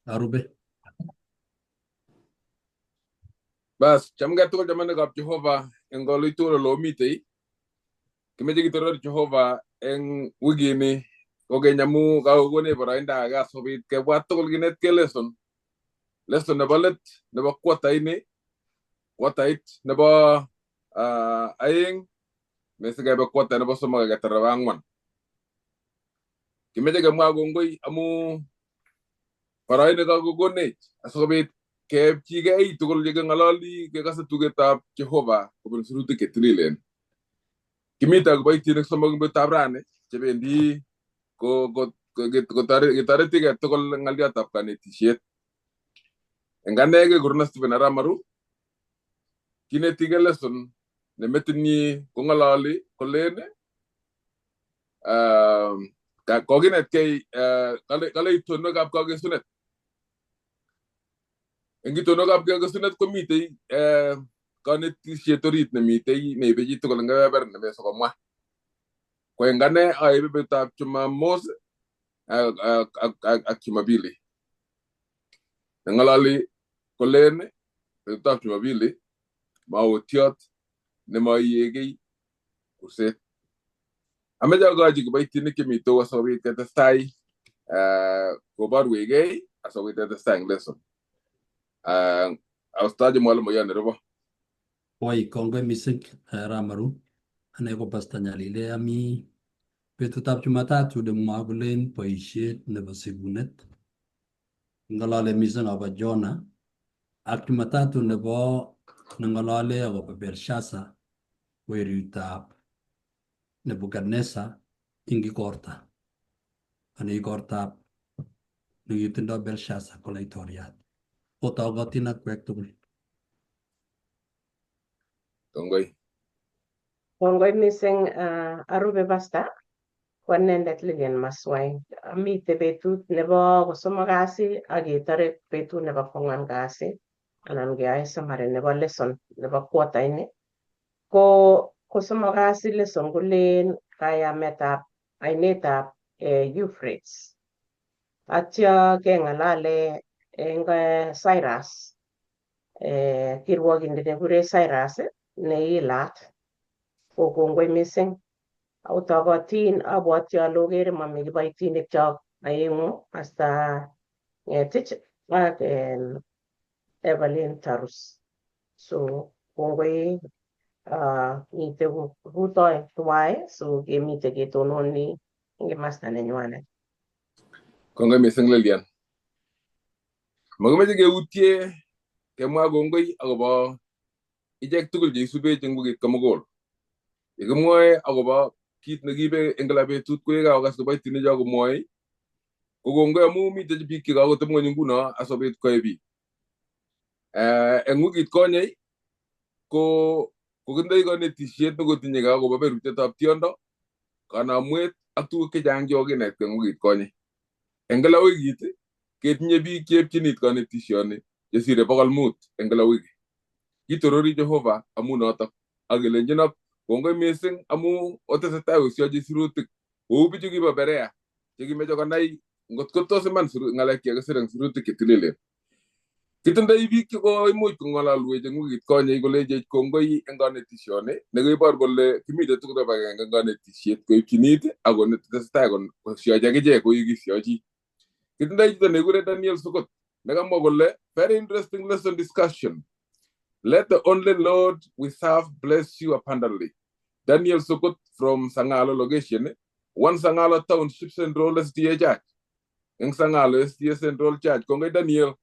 Arube. Bas, chamgei tugul chamanikab Jehova eng oloi tugul ole omitei. Kimeche kitoror Jehova eng wikini kokeny amu kakokonech boroindo age asikobit kebwat tugul kinetkei lesson. Lesson nebo let nebo quarter ini, quartait nebo aeng, mesing kebe quarter nebo somok ak ketar nebo ang'wan. Kimeche kemwa kongoi amu boroini kakokonech asikobit keepchigei tugul yeking'ololi kekase tugetab Jehova kobun sirutik chetililen. Kimite kiboitinik somok eng betutab rani chebendi ketoretigei tugul eng ng'oliotab kanetisiet. Eng ane kekurono Stephen Aramaru, kinetigei lesson ne metinyi kong'ololi kolen kokinetkei kale itonwekab kakesunet. Eng itonwekab kakesunet komitei kanetisiet orit nemitei neibe chitugul eng kebeber nemesikomwa. Ko eng ane aibe betutab Jumamos ak Jumapili. Neng'ololi kolen betutab Jumapili maotiot nemoiegei kurset. Ameche akochi kiboitinik chemito asikobit ketestai koborwechgei asikobit ketestai eng lesson. Aostaji mwalimu nerubo. Oi, kongoi mising Ramaru. Ane ko Pastor Nyalile ami betutab Jumatatu nemwoe kolen boisiet nebo sikunet. Ng'olole mising akobo Jonah ak Jumatatu nebo neng'olole akobo Belshazzar werutab Nebuchadnezzar ing igorta anan igortab nekitindoi Belshazzar ko laitoriat. Otogotin akwek tugul. Kongoi. Kongoi mising Arube Pastor, ko anendet Lilian Maswai. Amite betut nebo kosomok kasi ak ketore betut nebo kwang'wan kasi anan keyoe summary nebo lesson nebo quarter ini. Ko kosomok kasi lesson kolen kayametab ainetab Euphrates. Atya keng'alale eng Cyrus, kirwokindet nekikure Cyrus neilat. Ko kongoi mising. Autokotin abwati ale okere mami kiboitinik chok aeng'u Pastor Ngetich ak Evelyn Tarus. So kongoi mite rutoi tuwai so kemite ketononi eng kimasta nenywanet. Kongoi mising Lilian. Makimeche keutye kemwa kongoi akobo ichek tugul cheisubech eng wikit komugul. Yekimwoe akobo kit nekiibe eng kila betut ko yekakokas kiboitinik cho komwoe ko kongoi amu mitei biik chekakoteb ng'ony nguno asikobit koe biik. Eng wikit konye ko kokindoi konetisiet nekotinyegei akobo berutietab tiondo, kanamwet ak tuguk chechang chekokinetkei eng wikit konye. Eng kila wikit ketinye biik cheepchin it konetisioni chesire 500 eng kila wiki. Kitorori Jehova amu notok ak kelenjinok kongoi mising amu otesetai osiochi sirutik kou bichu kibo Berea chekimeche konai ngot ko tos iman ng'alek chekakisir eng sirutik chetililen. Kitindoi biik chekoimuch kong'ololwech eng wikit konye kolechech kongoi eng konetisioni nekibor kole kimitei tugul kibagenge eng konetisiet koipchin it ak kotesetai kosioch akichek kou yekisiochi. Kitindoi chito nekikure Daniel Sokot nekamwa kole very interesting lesson discussion. Let the only Lord we serve bless you abundantly. Daniel Sokot from Sangalo location, one Sangalo Township Central SDA Church. Eng Sangalo SDA Central Church. Kongoi Daniel.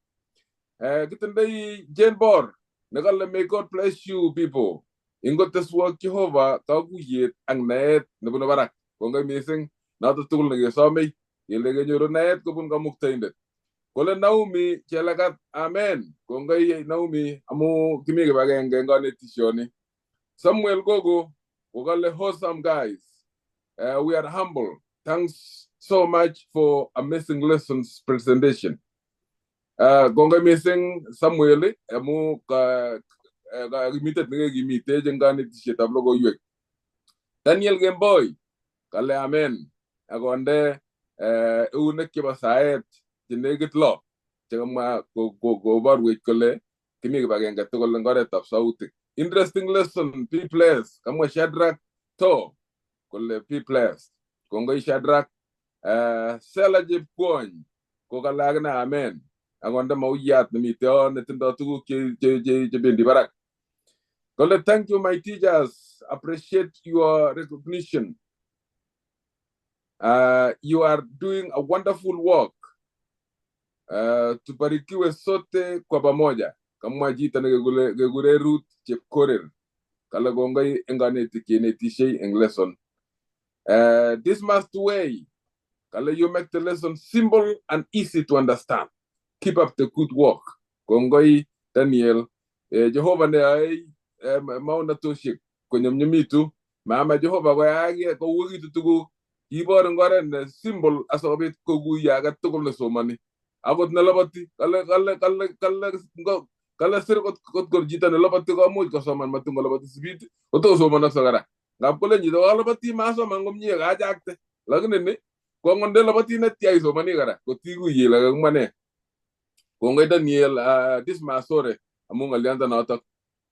Kitindoi Jane Bor nekale may God bless you people. Ingoteswok Jehova kakuyet ak naet nebunu barak. Kongoi mising noto tugul nekesomei kele kenyoru naet kobun kamuktaindet. Kole Naomi Chelagat amen. Kongoi Naomi amu kimi kibagenge eng konetisioni. Samuel Gogo kokale awesome guys. We are humble. Thanks so much for amazing lessons presentation. Kongoi mising Samuel amu kakimitet nekekimitech eng kanetisietab logoiwek. Daniel Gemboi kale amen akonde eunek chebo saet chenekit 6. Chekamwa koborwech kole kimi kibagenge tugul eng oretab sautik. Interesting lesson, be blessed. Kamwa Shadrach To kole be blessed. Kongoi Shadrach. Sela Chepkwony kokale akine amen. Akonde mauyat nemite yon netindoi tuguk chebendi barak. Kole thank you my teachers. Appreciate your recognition. You are doing a wonderful work. Tubarikiwe sote kwa pamoja. Kamwa chito nekekure Ruth Chepkorir. Kale kongoi eng kanetik chenetishei eng lesson. This must way. Kale you make the lesson simple and easy to understand. Keep up the good work. Kongoi Daniel. Jehovah neyoe maonatoshek konyumnyumitu. Mama Jehovah koyaak kouwekitu tuguk. Kibor eng oret ne simple asikobit kokuiyo age tugul nesomoni. Akot neloboti kale sir kot kor chito neloboti komuch kosoman matin koloboti sipit kotokosomonokso kora. Ngap kolen chito kaloboti masoman komie kachakte. Lakini ni ko angot ndeloboti netya isomoni kora kotikuye ile kakimwa nee. Kongoi Daniel Dismas sore amu ng'oliondo notok.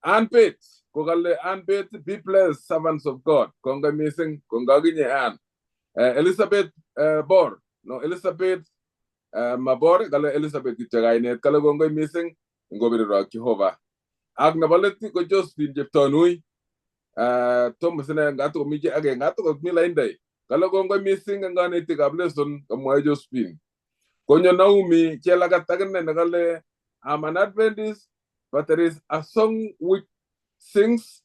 Ann Pate kokale Ann Pate be blessed servants of God. Kongoi missing kongoi akinye Ann. Elizabeth Bor no Elizabeth Mabor kale Elizabeth kityo kainet kale kongoi missing ngobirorok Jehova. Ak nebo let ko Josephine Cheptonui Thomas ine ngatokomi chi agenge ngatokomi lainda kale kongoi missing eng kanetikab lesson kamwae Josephine. Konyo Naomi Chelagat akine nekale I'm an Adventist but there is a song which sings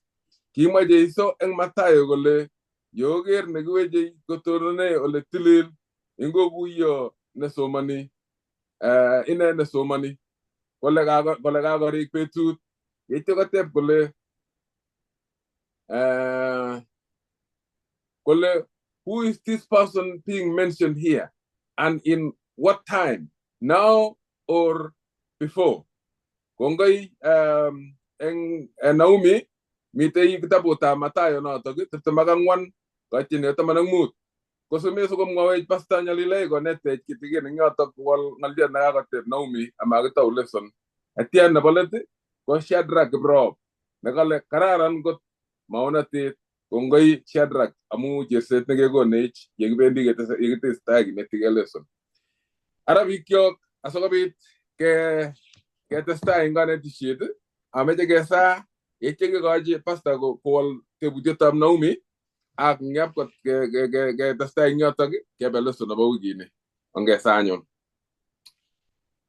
kimwa Jeiso eng Mathayo kole yoker nekiweche kotonone ole tilil ingokuyo nesomoni ine nesomoni kole kakorik betut yeityo koteb kole kole who is this person being mentioned here and in what time, now or before? Kongoi eng Naomi mitei kitabutab Mathayo notok 24 koityin 15. Kosome sikomwowech Pastor Nyalilei konetech kitikin eng yotok kowol ng'oliot nekakoteb Naomi amakitou lesson. Atya nebo let ko Shadrach Kiprop nekale kararan kot maonatet. Kongoi Shadrach amu cherset nekekonech yekibendi yekitesetai kinetikei lesson. Ara bikyok asikobit ketestai eng kanetisiet ameche kesaa yeityo kekochi pastor kowol tebutietab Naomi ak ngap ketestai eng yotok kebe lesson nebo wikini. Ongesaa anyun.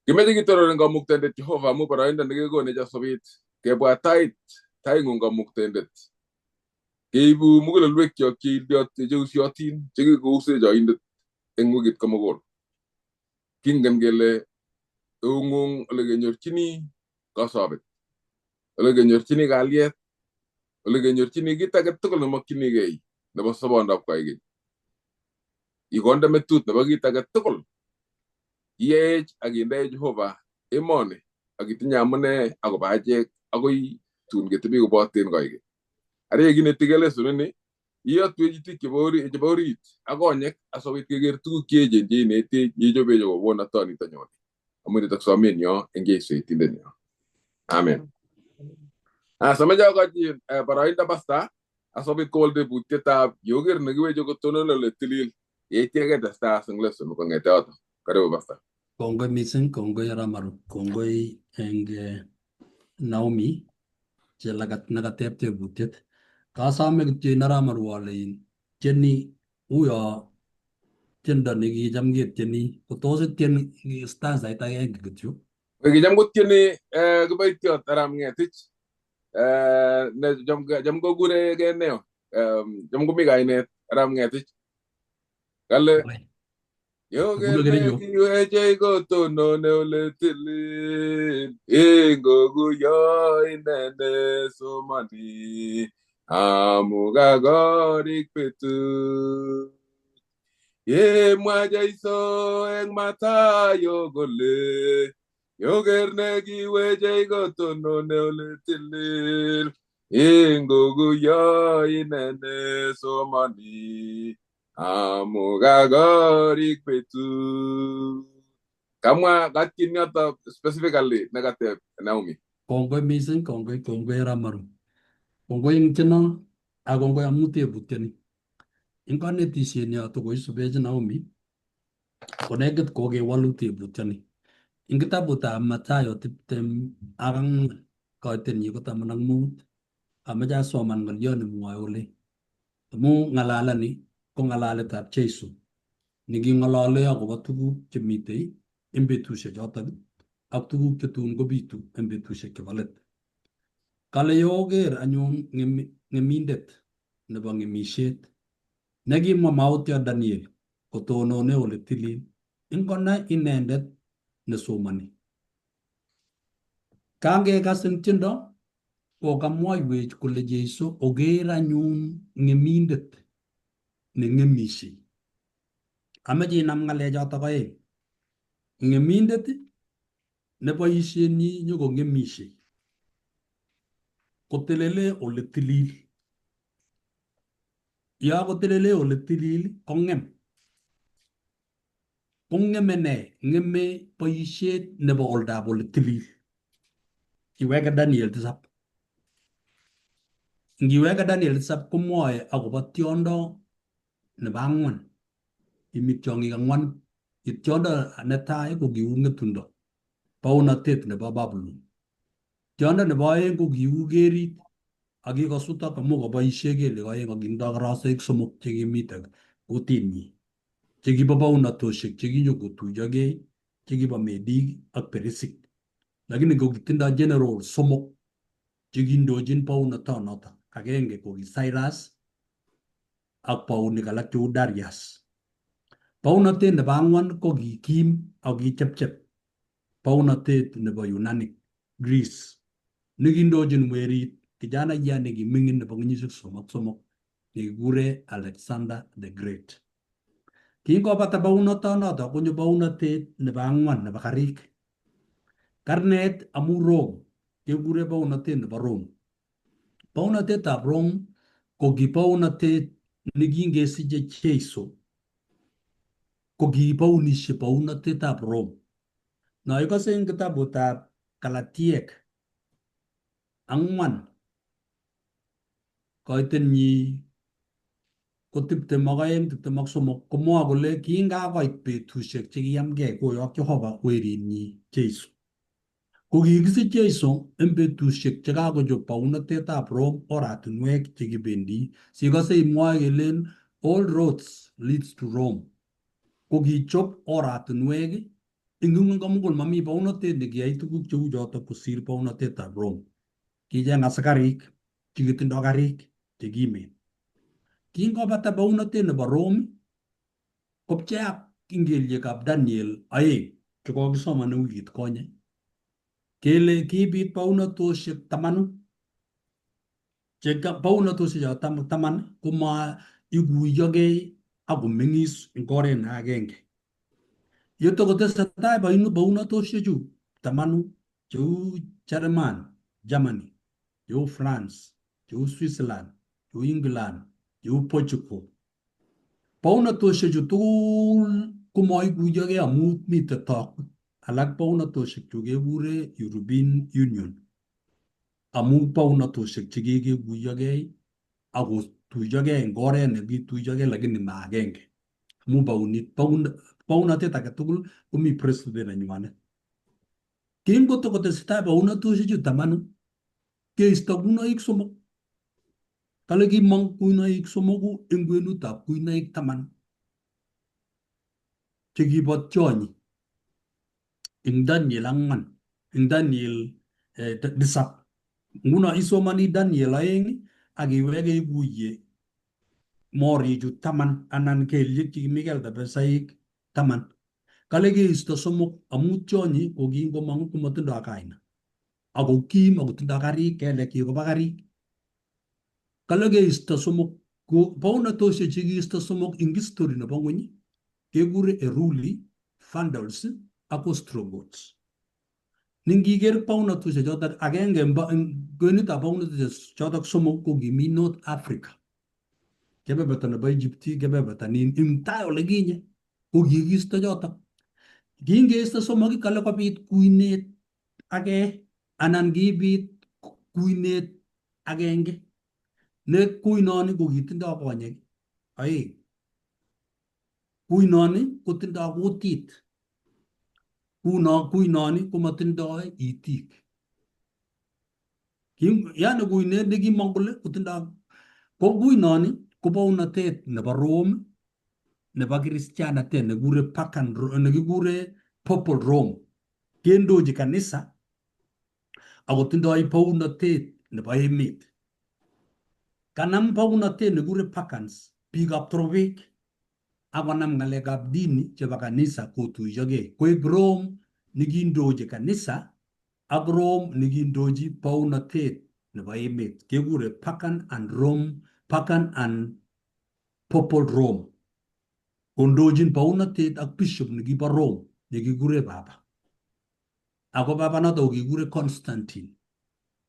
Kimeche kitoror eng kamuktaindet Jehova amu boroindo nekekonech asikobit kebwa tait taing'ung kamuktaindet. Keibu mugulelwekyok cheusiotin chekikousech oindet eng wikit komugul. Kingen kele eung'ung ole kenyorchini kosobet, ole kenyorchini kalyet, ole kenyorchini kit age tugul nemokchinigei nebo sobondab koikeny. Ikonde metut nebo kit age tugul. Iyeech ak indee Jehova emoni ak itinye amune akobo achek akoi tun ketebi koboten koikeny. Ara yekinetikei lesson ini iyotwech itik chebo orit ak konyek asikobit keker tuguk cheechen cheinetech yeichobech akobo nito nyone. Amu nitok somenyo eng Jesu etindenyo. Amen. Amoche akochi boroindo pastor asikobit kowol tebutietab yoker nekiweche kotonon ole tilil yeityo ketestai eng lesson kong'ete yoto. Karibu pastor. Kongoi missing, kongoi Ramaru, kongoi eng Naomi Chelagat nekateb tebutiet. Kasome kityo en Ramaru ale tieni uyo tiendo nekicham ketieni ko tos itien stanzait agenge kityo. Kicham kotieni kiboitiot Arap Ng'etich ne cham kokuregei neo cham komi kainet Arap Ng'etich kale yoker nekiweche kotonone ole tilil ingokuyo ine nesomoni amu kakorik betut yemwa Jeiso eng Mathayo kole yoker nekiweche kotonone ole tilil ingokuyo ine nesomoni amu kakorik betut. Kamwa katkin yoto specifically nekateb Naomi. Kongoi mising, kongoi, kongoi Ramaru. Kongoi eng tieno ak kongoi amu tebutioni. Eng konetisiet nyo tokoisubech Naomi, konekit kokewolu tebutioni. Eng kitabutab Mathayo 24 koitenyi ko 15, ameche asoman ng'oliot nemwoe kole amu ng'alalani ko ng'alaletab Jesu neking'olole akobo tuguk chemitei eng betusiek chotok ak tuguk chetun kobitu eng betusiek chebo let. Kale yoker anyun ng'emindet nebo ng'emisiet nekimwa Mautyo Daniel kotonone ole tilil ingonai inendet nesomoni. Kangekas eng tiendo kokamwoiwech kole Jesu oker anyun ng'emindet neng'emisiei. Ameche inam ng'alechotok aeng. Ng'emindet ne boisienyi nyokong'emisiei kotelele ole tilil. Ya kotelele ole tilil kong'em. Kong'eme nee? Ng'eme boisiet nebo oldab ole tilil. Iweke Daniel 7. Ngiweke Daniel 7 komwoe akobo tiondo nebo ang'wan. Kimi tiong'ik ang'wanu. Tiondo netai ko kiu ng'etundo, baunatet nebo Babulon. Tiondo nebo aeng ko kiu kerit ak kikosutok amu koboisie kelyek aeng ak kindoi karasoik somok chekimite kutinyi chekibo baunatosiek chekinyokotuiyogei chekibo Medik ak Perisik. Lakini kokitindoi general somok chekindochin baunatonotok. Agenge ko ki Cyrus ak baunik alak cheu Darius. Baunatet nebo ang'wan ko kikim ak kichepchep baunatet nebo Yunani, Greece, nekindochin werit kijanaiyat nekiming'in nebo kenyisiek 33 nekikure Alexander the Great. Kingobata baunatonoto konyo baunatet nebo ang'wan nebo karik. Karnet amu Rome kekure baunatet nebo Rome. Baunatetab Rome ko ki baunatet nekingesiche Jesu ko kibounisie baunatetab Rome. No ikose eng kitabutab Galatiek 4 koitenyi ko 22 23 komwoe kole kingakoit betusiek chekiyamgei koyok Jehova werinyi Jesu. Ko kikisich Jesu eng betusiek chekakochob baunatetab Rome oratinwek chekibendi. Sikose imwoe kelen all roads leads to Rome. Ko kichob oratinwek eng ng'wony komugul mami baunatet nekiyai tuguk cheu chotok kosir baunatetab Rome. Kicheng asikarik chekitindoi karik chekimen. Kingobata baunatet nebo Rome kopcheak eng kelyekab Daniel 2 chekokisoman eng wikit konye kele kibit baunatosiek 10 che baunatosiek choto 10 koma ikuiyogei ak komeng'is eng oret ne agenge. Yuto kotesetai baunatosiechu 10 cheu Germany, cheu France, cheu Switzerland, cheu England, cheu Portugal. Baunatosiechu tugul komaikuiyogei amu mitei tokwek. Alak baunatosiek chu kekure European Union amu baunatosiek chekikekuiyogei akotuiyogei eng oret nekituiyogei lakini ma agenge. Amu baunatet age tugul komi president nenywanet. Kingotokotesetai baunatosiechu 10 keisto kunoik 3. Kale kimong kuinoik 3 eng kwenutab kuinoik 10 chekibo tionyi eng Daniel 4 eng Daniel 7. Nguno isomoni Daniel 2 ak iweke ikuye morichu 10 anan kelyek chekimi keltebesaik 10. Kale keisto 3 amu tionyi ko kingomong komotindoi kaina. Ako kim akotindoi karik kelyekchik koba karik. Kale keisto 3 ko baunatosiek chekiisto 3 eng history nebo ng'wony kekure Eruli, Vandals ak Ostrogoths. Ningiker baunatosiek chotok agenge eng kwenutab baunatosiek chotok 3 ko kimi North Africa. Kebeberta nebo Egypt, kebeberta nin eng tai olekinye ko kikiisto chotok. Kingeisto somok kale kobit kuinet age anan kibit kuinet agenge ne kuinoni ko kitindoi konyek oeng. Kuinoni kotindoi kutit, kuno kuinoni komotindoi itik. Yani kuinet nekimong kole kotindoi ko kuinoni ko bounotet nebo Rome nebo kristianatet nekikure pagan nekikure Papal Rome kendochi kanisa akotindoi bounotet nebo emet. Kanam bounotet nekikure pagans biikab torobek akonam ng'alekab dini chebo kanisa kotuyokei koek Rome nekindochi kanisa ak Rome nekindochi bounotet nebo emet kekure pagan and Rome, pagan and Papal Rome kondochin bounotet ak bishop nekibo Rome nekikure papa. Ako papa noto kokikure Constantine.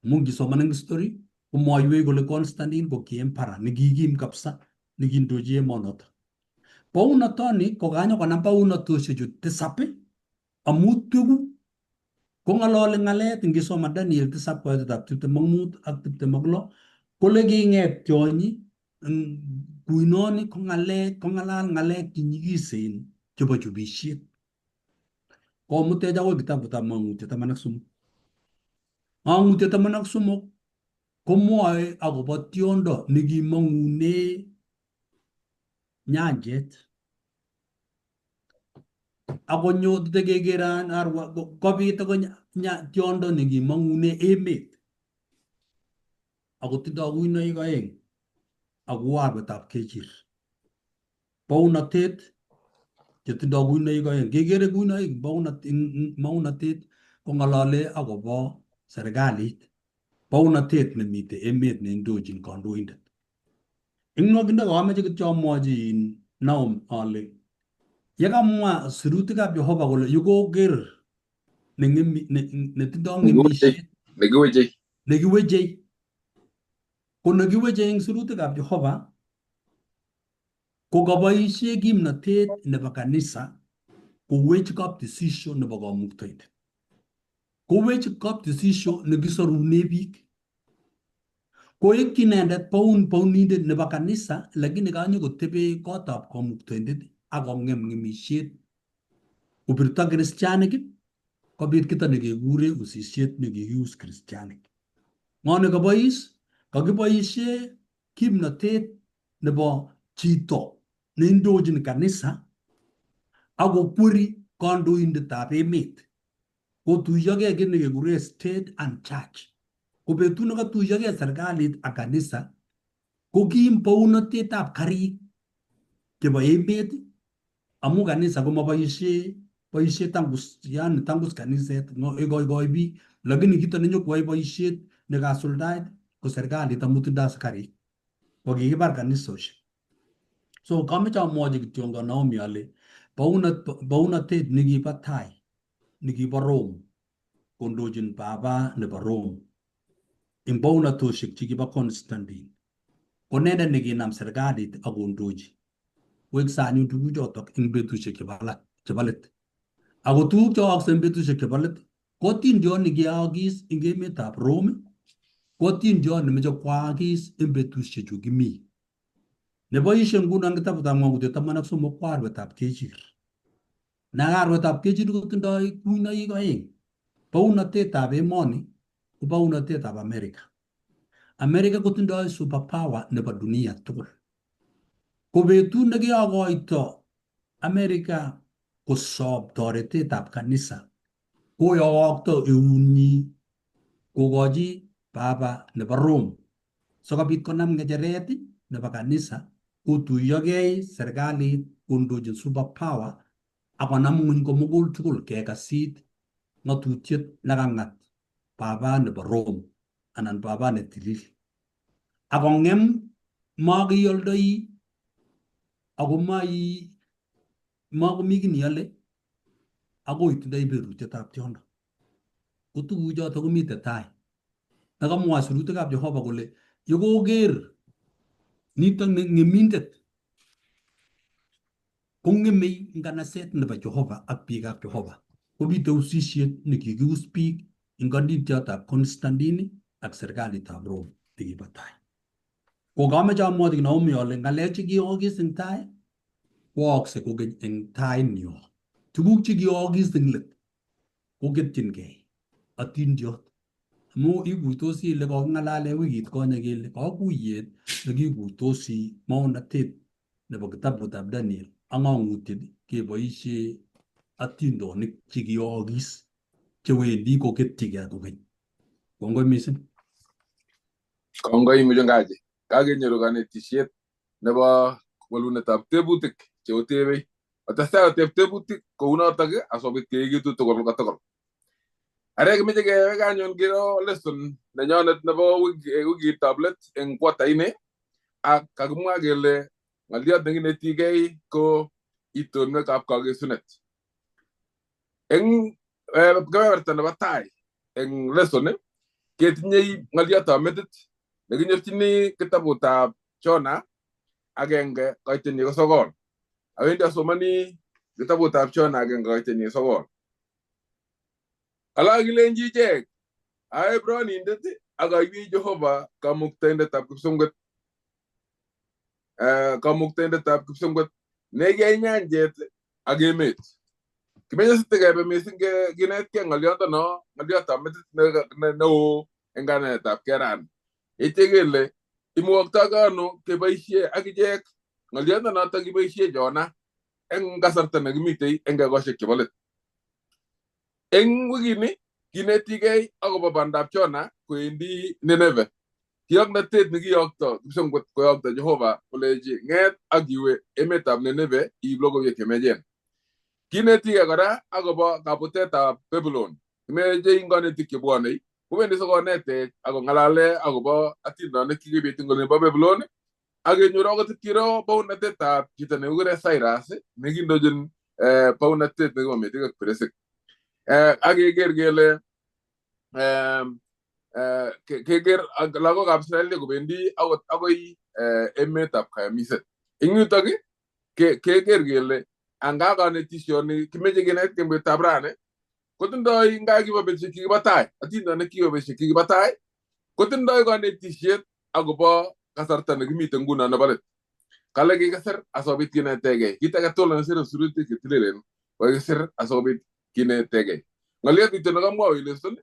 Amu ngisoman eng history komwoiwech kole Constantine ko ki emperor nekikim kabisa nekindochi emonoto. Bounotoni kokanyo konam bounotoshechu tisap amu tweku kong'ololi ng'alet ngisoman Daniel tisap koitetab 25 ak 26 kole king'et tionyi kuinoni ko ng'alek kong'alal ng'alek chenyikisen chebo chubisiet. Komutech akoi kitabutab Mang'utiet 13. Mang'utiet 13 komwoe akobo tiondo nekimong'une nyanjet akonyo tekekere arwa kobit ako tiondo nekimong'une emet akotindoi kuinoik oeng ako arwetab kechir. Bounotet chetindoi kuinoik oeng kekere kuinoik bounotet kong'olole akobo serikalit bounotet nemite emet neindochin kandoindet. Eng nwokindo kameche kityo amwochi Naom ale yekamwa sirutikab Jehova kole yukoker netindoi ng'emisiet nekiwechei nekiwechei ko nekiwechei eng sirutikab Jehova ko kaboisie kimnatet nebo kanisa kowech kaptisisho nebo kamuktaindet kowech kaptisisho nekisorune biik koek inendet boun bounindet nebo kanisa lakini kanyokotebe kotab kamuktaindet akong'em ng'emisiet kopirto kristianik kobit kito nekekure usisiet nekikius kristianik. Ng'o nekabois? Kakiboisie kimnatet nebo chito neindochin kanisa akokweri kandoindetab emet kotuyokei kit nekekure state and church. Ko betut nekatuyokei serikalit ak kanisa ko kim bounotetab karik chebo emet amu kanisa komaboisie boisie tangus yani tangus kaniset ikoikoi biik lakini kito nenyokwai boisiet nekasuldaet ko serikalit amu tindoi asikarik ko kikibar kanisosiek. So kameche amwochi kityongon Naomi ale bounotet nekibo tai nekibo Rome kondochin papa nebo Rome eng bounotosiek chekibo Constantine ko inendet nekinam serikalit ak kondochi wekse anyun tuguchotok eng betusiek chebo let. Ako tuguk cheyookse eng betusiek chebo let ko atindiot nekiyaakis eng emetab Rome ko atindiot nemeche kwaakis eng betusiechu kimi. Neboisie nguno eng kitabutab Ng'okutiet 13 ko arwetab kechir. Na arwetab kechir kotindoi kuinoik oeng. Bounotetab emoni ko bounotetab Amerika. Amerika kotindoi super power nebo dunia tugul. Ko betut nekiyokoito Amerika kosob toretetab kanisa koyokto eunyi kokochi papa nebo Rome sikobit konam ng'echeret nebo kanisa kotuyokei serikalit kondochin super power akonam ng'weny komugul tugul kekasit ng'atutiet nekang'at papa nebo Rome anan papa netilil akong'em makioldoi ako makomi kiy niole akoi itindoi berutietab tiondo. Ko tuguchoto komite tai. Nekamwa sirutikab Jehova kole yekoker nitok ne ng'emindet Kong'emei nganaset nebo Jehova ak biikab Jehova. Kobite usisiet nekikius biik eng konditiotab Constantine ak serikalitab Rome nekibo tai. Ko kameche amwochi Naomi ale ng'alek che kiyookis eng tai koaakse kokeny eng tainyo. Tuguk che kiyookis eng let koketchinkei atindiot. Amu ikuitosi ile koking'alale wikit konye kele kakuiyet nekikuitosi maonatet nebo kitabutab Daniel ak ng'ong'utiet keboisie atindonik che kiyookis chewendi koketchigei kokeny. Kongoi mising. Kongoi mchungaji, kakenyoru kanetishet nebo walunetab tebutik che otebei. Otestai oteb tebutik kounotok asikobit keekitu tugul kotugul. Are kimeche kewek anyun kiro lesson nenyonet nebo wikitab let eng quarter ini ak kakimwa kele ng'oliot nekinetigei ko itonwekab kakesunet. Eng kebeberta nebo tai eng lesson ketinyei ng'oliotab metit nekinyorchini kitabutab Jona 1:9. Awendi asomani kitabutab Jona 1:9. Alak kilenji ichek, a Ibranindet ak aiwei Jehova kamuktaindetab kipsongwet. Kamuktaindetab kipsongwet nekiyai nyanjet ak emet. Kimeche sitikebe mising kinetkei ng'oliondono, ng'oliotab metit neo eng kanetab kerani. Itye kele imukoktoi ano keboisie ak ichek ng'oliondonoto kiboisie Jona eng kasarta nekimitei eng ekosiek chebo let. Eng wikini kinetigei akobo bandab Jona kowendi Nineve. Kiyoknotet nekiyokto kipsongwet koyokto Jehova kolechi ng'et ak iwe emetab Nineve iib logoiwek chemiachen. Kinetigei kora akobo kabutetab Babylon. Kimeche ing konetik chebwonei kowendi sikonetech akong'alale akobo atindonik chekibit eng olimbo Babylon ak kenyor akot kiro baunatetab chito nekikure Cyrus nekindochin baunatet nekibo metik ak peresik. Ak keker kele keker lagokab Israel kobendi akot akoi emetab kayamiset. Eng yutok keker kele anga kanetisioni kimeche kinet kemboitab rani kotindoi nga kibo betusiek chekibo tai, atindonik kibo betusiek chekibo tai kotindoi kanetisiet akobo kasarta nekimite nguno nebo let. Kale kikisir asikobit kinetegei. Kit age tugul nekisir sirutik che tililen kokikisir asikobit kinetegei. Ng'oliot kityo nekamwowech lesson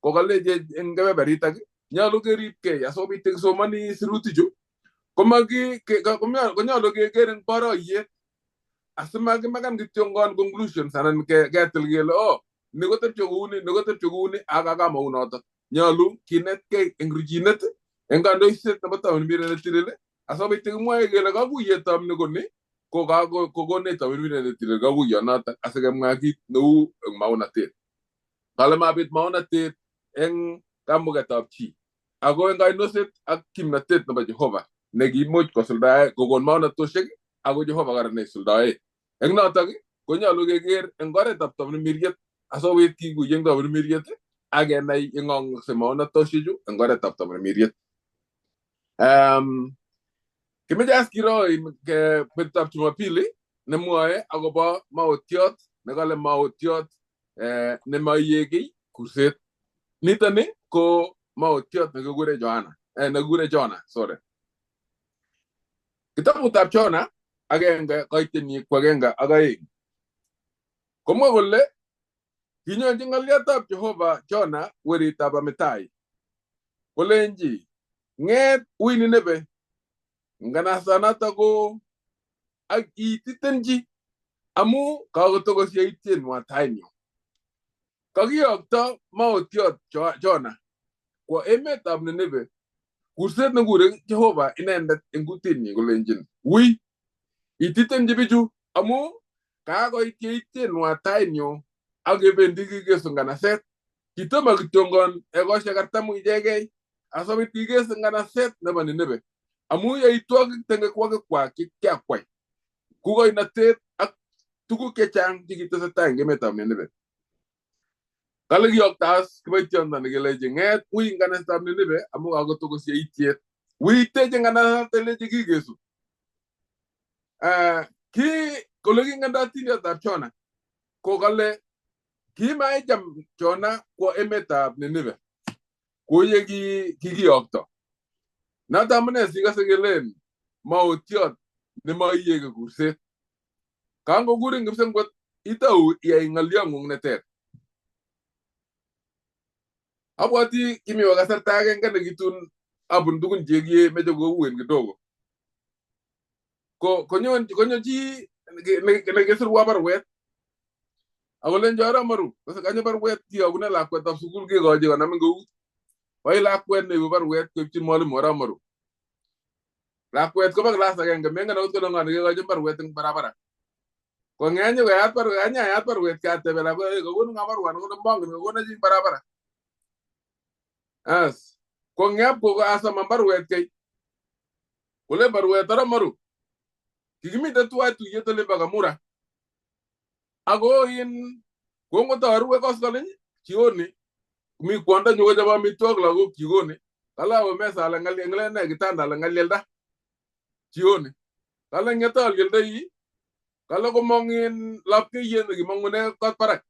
ko kalechech eng kebeberitak nyolu keribkei asikobit kisomoni sirutichu konyolu keker eng boroiyet asimakimakan kityongon conclusions anan ketil kele oh ni kotepche kouni, ni kotepche kouni ak akamou notok. Nyolu kinetkei eng ruchinet eng kandoiset nebo Tamirmiriet netilil asikobit kimwoe kele kakuiyetab ni ko ni ko kokonech Tamirmiriet netilil kakuiyonotok asikemwa kit neu eng maonatet. Kale mabit maonatet eng kamuketab chi ako eng kainoset ak kimnatet nebo Jehova nekimuch kosuldae kokon maonatoshek ako Jehova kora neisuldae. Eng notok konyolu keker eng oretab Tamirmiriet asikobit kikuye eng Tamirmiriet ak kenai yeng'ong'okse maonatoshechu eng oretab Tamirmiriet. Kimeche as kiro betutab Jumapili nemwoe akobo maotiot nekale maotiot nemaiyekei kurset. Nitoni ko maotiot nekikure Johana, nekikure Jona, sorry. Kitabutab Jona 1:1-2. Komwa kole kinyonchi ng'oliotab Jehova Jona weritab Amitai. Kolenji ng'et ui Nineve nganasanoto ko ak iititenchi amu kakotokos yaityenwa tainyu. Kakiyokto maotiot Jona kwo emetab Nineve kurset nekure Jehova inendet eng kutinyi kolenjin wui ititenchi bichu amu kakoit yaityenwa tainyu ak kebendi kikesu nganaset. Kitomo kityongon ekosiek 40 ichegei asikobit kikesu nganaset nebo Nineve amu yaitwogik tengekwokikwak chekiakwai kukoinotet ak tuguk chechang chekitesetai eng emetab Nineve. Kale kiyoktaas kiboitiondo nekelechi ng'et wui nganasetab Nineve amu kakotokos yaityet. Wui iteche nganaset elechi kikesu. Ki Kole kingendo atindotab Jona ko kale kimaicham Jona kwo emetab Ninive kou ye kikiyokto. Noto amune sikose kelen maotiot nemoiyeke kurset. Kangokurin kipsengwet itou iyai ng'olyong'ung neter. Abwati kimiwa kasarta agenge nekitun abun tukun chekimeche kouen kidogo. Ko konyo konyo chi nekisirwa baruet akolenjo aramaru kose kanyo baruet kiyokune lakwetab sukul kekochi konam eng eut. Koi lakwet neibu baruet koipchin mwalimu aramaru. Lakwet kobo class agenge mengen akot kole ng'o nekekochin baruet eng barabara. Kong'eny koyat baruet, anyayat baruet katebe lakwet kokonin ng'o baruani kole mongen kokono chi eng barabara. As kong'ep kokasoman baruet kei kole baruet aramaru. Kikimite tuwai tuyet olimbo Kamura. Ako in kongotarue koskoleny jioni mi kwondonyu kochobe amitwogik lagok jikoni kale awe mesa ale ng'alen ne kitanda ale ng'alielda jioni kale ng'ete alieldoi kale komong in lapkeiyet nekimong'une kot barak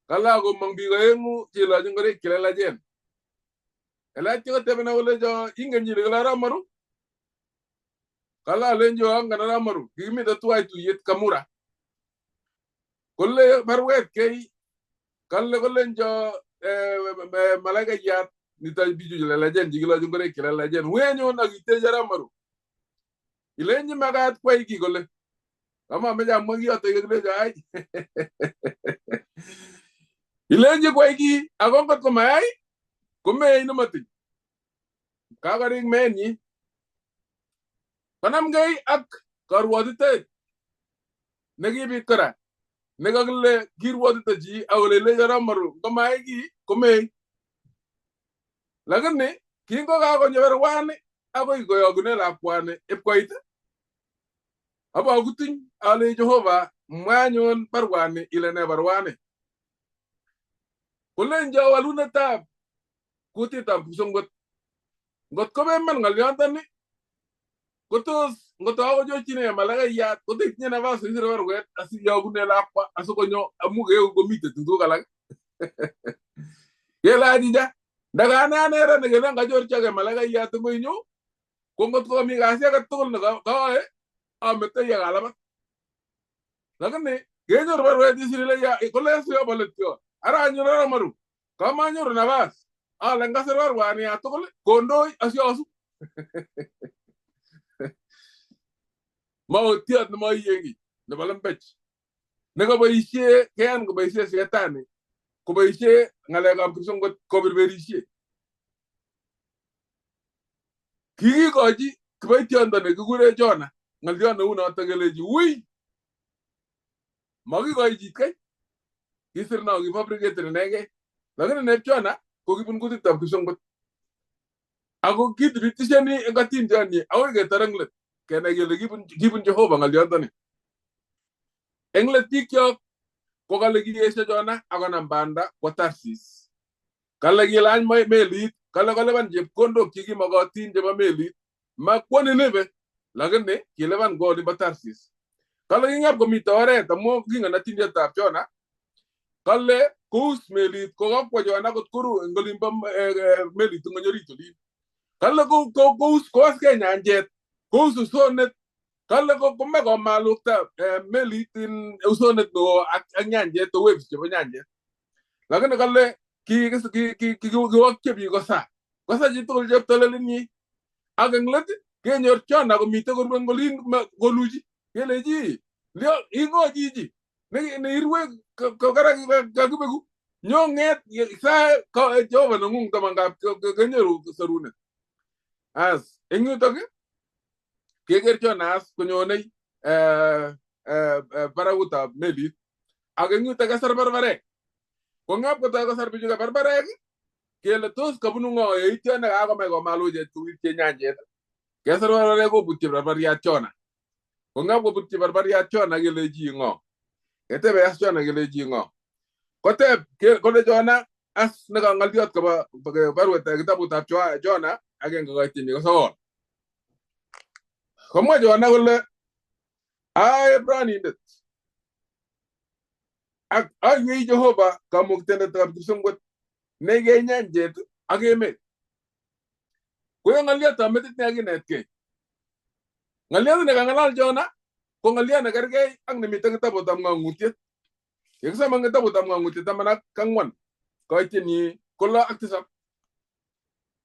kale akomong biik oeng'u chelochi ngoroik chelelachen Kale kotebena kolecho ingen chi nekile arap Maru kale alencho angen arap Maru kikimite tuwai tuyet Kamura kole baruet kei kale kolencho malaikayat nito bichu chelelachen chekilochi ngoroik chelelachen wenyon ak itechi arap Maru ilenchi makat kwai ki kole kamameche amwa kiyoto kilecho ai ilenchi kwai ki ako ngot komayai komei nematiny kakorik meenyi konamgei ak karwotitoet nekibit kora nekakile kirwotito chi akole ilechi arap Maru ngomayai ki komei lakini kingokakonyo baruani akoi koyokune lakwani ipkoit abakutuny ale Jehova mwa anyun baruani ile ne baruani kolenjo walunetab kutitab kipsongwet ngot komeman ng'olyontoni kotos ngoto akochochine malakaiyat kotetinye nafas isire baruet asiyokune lakwa asikonyo amu keu komite tuguk alak kele achicha ndakane ane ra nekelen kachorchoke malakaiyat eng koinyu ko ngot komi kasi age tugul nekaoe ametoi ak alapat lakini kenyoru baruet isir ile kole siyobolet yo ara anyun ara Maru kamanyoru nafas ale ngasir baruani ya tugul kondoi asiosub maotiot nemoiye nebo lembech nekaboisie keyan koboisie shetani koboisie ng'alekab kipsongwet koberberishe kikikochi kiboitiondoni kikure Jona ng'oliot neu noto kelechi wui makikoi chit kai kisir no kifabricated inegei lakini neb Jona ko kibun kutitab kipsongwet ako kithibitishani eng atindioni akoi ketar eng let kenai kele kibun Jehova ng'oliondoni eng let bikyok ko kale kiesio Jona akonam banda kwo Tarsis kale kilany melit kale kolipan chepkondok chekimokotin chebo melit makwo Nineve lakini kilipan kwo olimbo Tarsis kale king'ep komite oret amu kingen atindiotab Jona kale kous melit kokakwo Jona kot koru eng olimbo melit eng orit olin kale kous kowaskei nyanjet kous usonet kale kome komalukta melit usonet neo ak nyanjet waves chebo nyanjet lakini kale kiwokche biik kosa kosa chitugul cheptolelinyi ak eng let kenyor Jona komite korue eng olin koluchi kelechi ing'o chichi neirue kakibeku nyo ng'et sa Jehova neng'ung tamangap kenyoru sorunet as eng yutok keker Jona as konyonei barakutab melit ak eng yutok kesar barbarek kong'ep kotoi kosar bichu barbarek kele tos kabunu ng'o yeityo nekakomach komaluchet kowirchi nyanjet kesar barbarek kobutyi barbariat Jona kong'ep kobutyi barbariat Jona kelechi ng'o ketebe as Jona kelechi ng'o koteb kole Jona as nekang'oliot kobo baruet kitabutab Jona agenge koityenyi ko sokol komwa Jona kole Aebranindet ak aiwei Jehova kamuktaindetab kipsengwet nekiyai nyanjet ak emet. Koyo ng'oliotab metit nekakinetkei. Ng'oliot nekang'alal Jona ko ng'oliot nekerkei ak nemiten kitabutab ng'ong'utiet. Yekisoman kitabutab ng'ong'utiet 14 koityenyi ko 6 ak 7.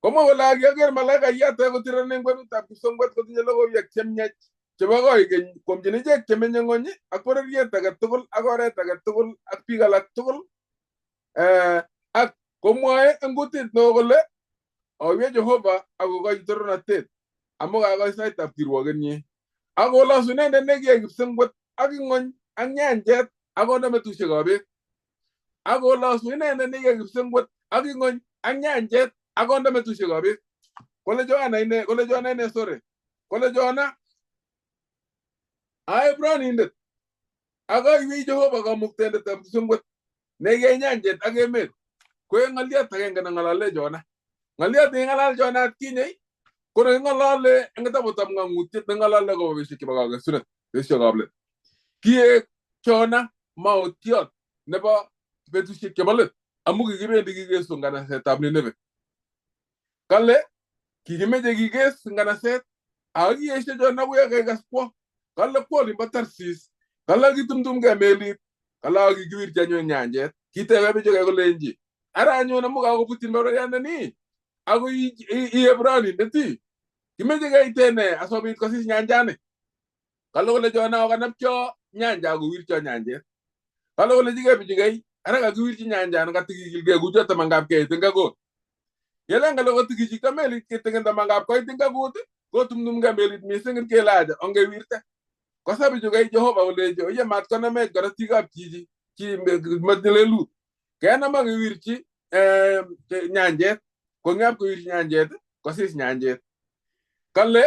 Komwa kole akiaker malaikayat kotirani eng kwenutab kipsengwet kotinye logoiwek chemiach chebo koikeny koamchin ichek chemenye ng'ony ak bororiet age tugul ak oret age tugul ak biik alak tugul ak komwoe eng kutit neo kole oiwe Jehova ak kokochi torornatet amu kakoit saitab kirwokenyi ak kolosu inendet nekiyai kipsengwet ak ing'ony ak nyanjet ak konde metusiekab beek ak kolosu inendet nekiyai kipsengwet ak ing'ony ak nyanjet ak konde metusiekab beek. Kole Johana ine, kole Johana ine, sorry. Kole Johana Aebranindet ak aiwei Jehova kamuktaindetab kipsengwet nekiyai nyanjet ak emet. Ko en ng'oliot agenge neng'olole Jona. Ng'oliot neking'alal Jona atkinye ko neking'olole eng kitabutab ng'ong'utiet neng'olole akobo betusiek chebo kakesunet, betusiekab let. Kiek Jona maotiot nebo betusiek chebo let amu kikibendi kikesu nganasetab Nineve. Kale kikimeche kikes nganaset ako kiesio Jona kuya kekas kwo. Kale kwo olimbo Tarsis. Kale kitumtumgei melit. Kale ak kikiwirchi anyun nyanjet. Kitebe bichu kolenji ara anyun amu kakobutyin bororiandani ako i Ebranindet ii kimeche keite nee asikobit kosis nyanjani. Kale kole Jona okanapcho nyanja akowircho nyanjet. Kale kolechigei bichu ara kakiwirchi nyanjani katikikilgei kuchoto mangap keit eng kakot. Yelen kale kotikichikto melit kitikin tamangap koit eng kakut kotumtumgei melit mising kele aja ongewirte. Kosa bichu kei Jehova kolenji oye mat konamech korotikab chichi chi motinye lelut. Kenam ak kewirchi nyanjet kong'ap kewirchi nyanjet kosis nyanjet. Kale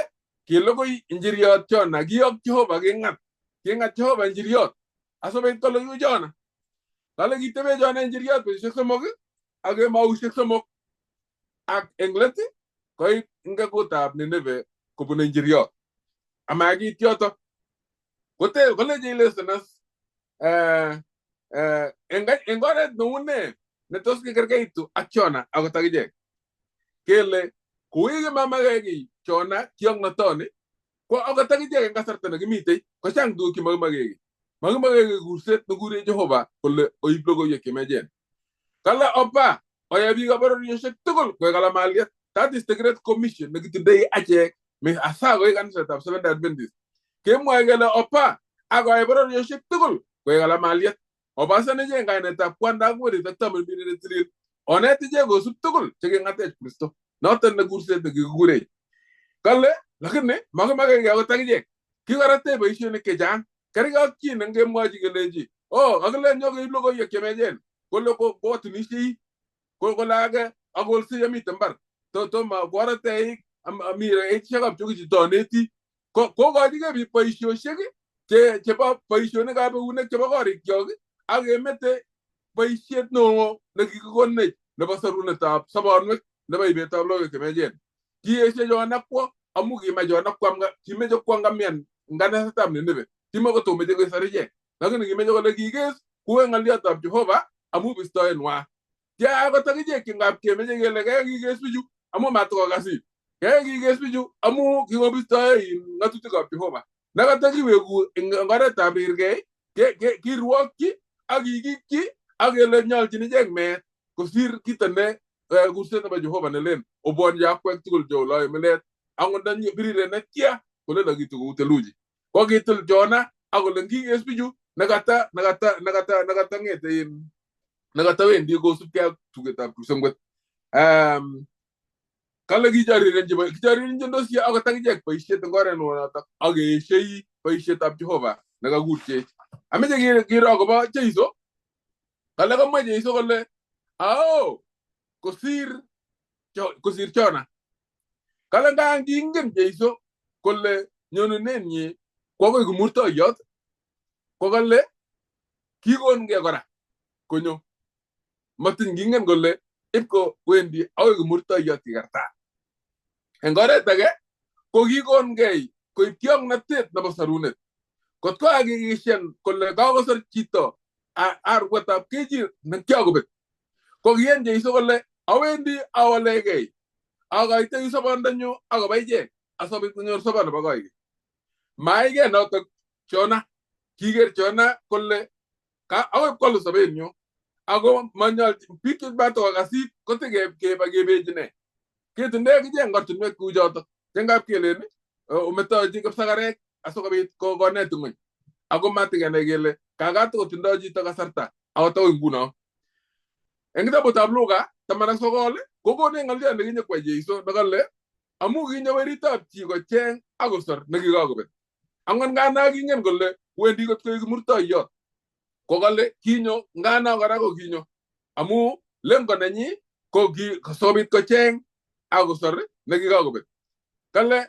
kilugui injiriot Jona kiyok Jehova king'at. King'at Jehova injiriot asikobit kologu Jona. Kale kitebe Jona injiriot betusiek 3 ak kemousiek 3 ak eng let koit ngekutab Nineve kobun injiriot. Amakiit yoto. Kote koleji listeners eng oret neu ne netos kikerkeitu ak Jona akot akichek. Kele koikimamake kiy Jona kiong'notoni ko akot akichek eng kasarta nekimitei kochang tuguk chemakimake kiy. Makimake kiy kurset nekure Jehova kole oib logoiwek chemiachen. Kale opa oyai biikab bororiosiek tugul koek kalamaliet. That is the great commission nekitindoi achek hasa koik kanisetab Seventh Day Adventist. Kemwoe kele opa ak oyai bororiosiek tugul koek kalamaliet. Obasan ichek kainetab kwanda ak murit ak tamirmiret netilil. Onet ichek kosub tugul cheking'atech Kristo. Noton ne kurset nekikikurech. Kale lakini makimakeke akot akichek. Kikoratech boisionik chechang. Kerkei ak chi nengemwochi kelenji oh kakilen nyo keib logoiwek chemiachen. Kole koatunisiei kole age akolsei amiten mbar. Tomo koarate eik ami eikisiekab chokichi toneti. Kokochigei biik boisiosiek chebo boisionikab eunek chebo korikyok ak kemete boisiet neo nekikikonech nebo sorunetab sobonwek nebo ibetab logoiwek chemiachen. Kiesio Jona kwo amu kimach Jona kwam kimeche kwo ngamian nganasetab Nineve. Kimakotomeche kesor ichek. Lakini kimeche kole kikes kuwe ng'oliotab Jehova amu bistoenwa. Tia akot akichek chengap kemeche kele kee kikes bichu amu matikokasit. Kee kikes bichu amu kikobistoe ng'atutikab Jehova. Nekata kiweku eng oretab rirgei kirwokyi ak kikikyi ak kele nyolchin ichek meet kosir kito ne kurset nebo Jehova nelen obwon akwek tugul cheoloe milet angot nda biriren netya kolelakitu kou theluji. Ko kitil Jona ak kole ngikes bichu nekata ng'ete nekata wendi kosubkei ak tugetab kipsengwet. Kale kichorirenchindosi akot akichek boisiet eng oret neu notok ak keeshoi boisietab Jehova nekakurchech. Ameche kiro akobo Jeiso. Kale kamwa Jeiso kole ao kosir Jona. Kale nga kingen Jeiso kole nyonunenyi ko akoi kimurtoiyot ko kale kikongei kora konyo. Matin kingen kole ipko wendi akoi kimurtoiyot kikarta. Eng oret age ko kikongei koib kiong'notet nebo sorunet. Kot ko hakikishan kole kakosor chito arwetab kechir nekiakobet. Ko kiyan Jeiso kole awendi awalegei. Akoitoi sobondonyu akoba ichek asikobit konyor sobon nebo koikeny. Maige notok Jona. Kiker Jona kole akoi pkwalu sobenyu ako manyolchin biik che matokokasit kotikeba kebechi ne. Ketindoi akichek eng ortinwek kou chotok chengap kelen ometochi kipsakarek asikobit konet ng'weny. Ako matikenai kele kakatokotindoi chito kasarta akot akoi nguno. Eng kitabutab Luka 19 kokonech ng'oliot nekinyokwai Jeiso nekale amu kinyo weritab chi kocheng akosor nekikakobet. Angot ngana kingen kole wendi kot koik murtoiyot. Kokale kinyo ngana kora ko kinyo amu lengo nenyi ko sikobit kocheng akosor nekikakobet. Kale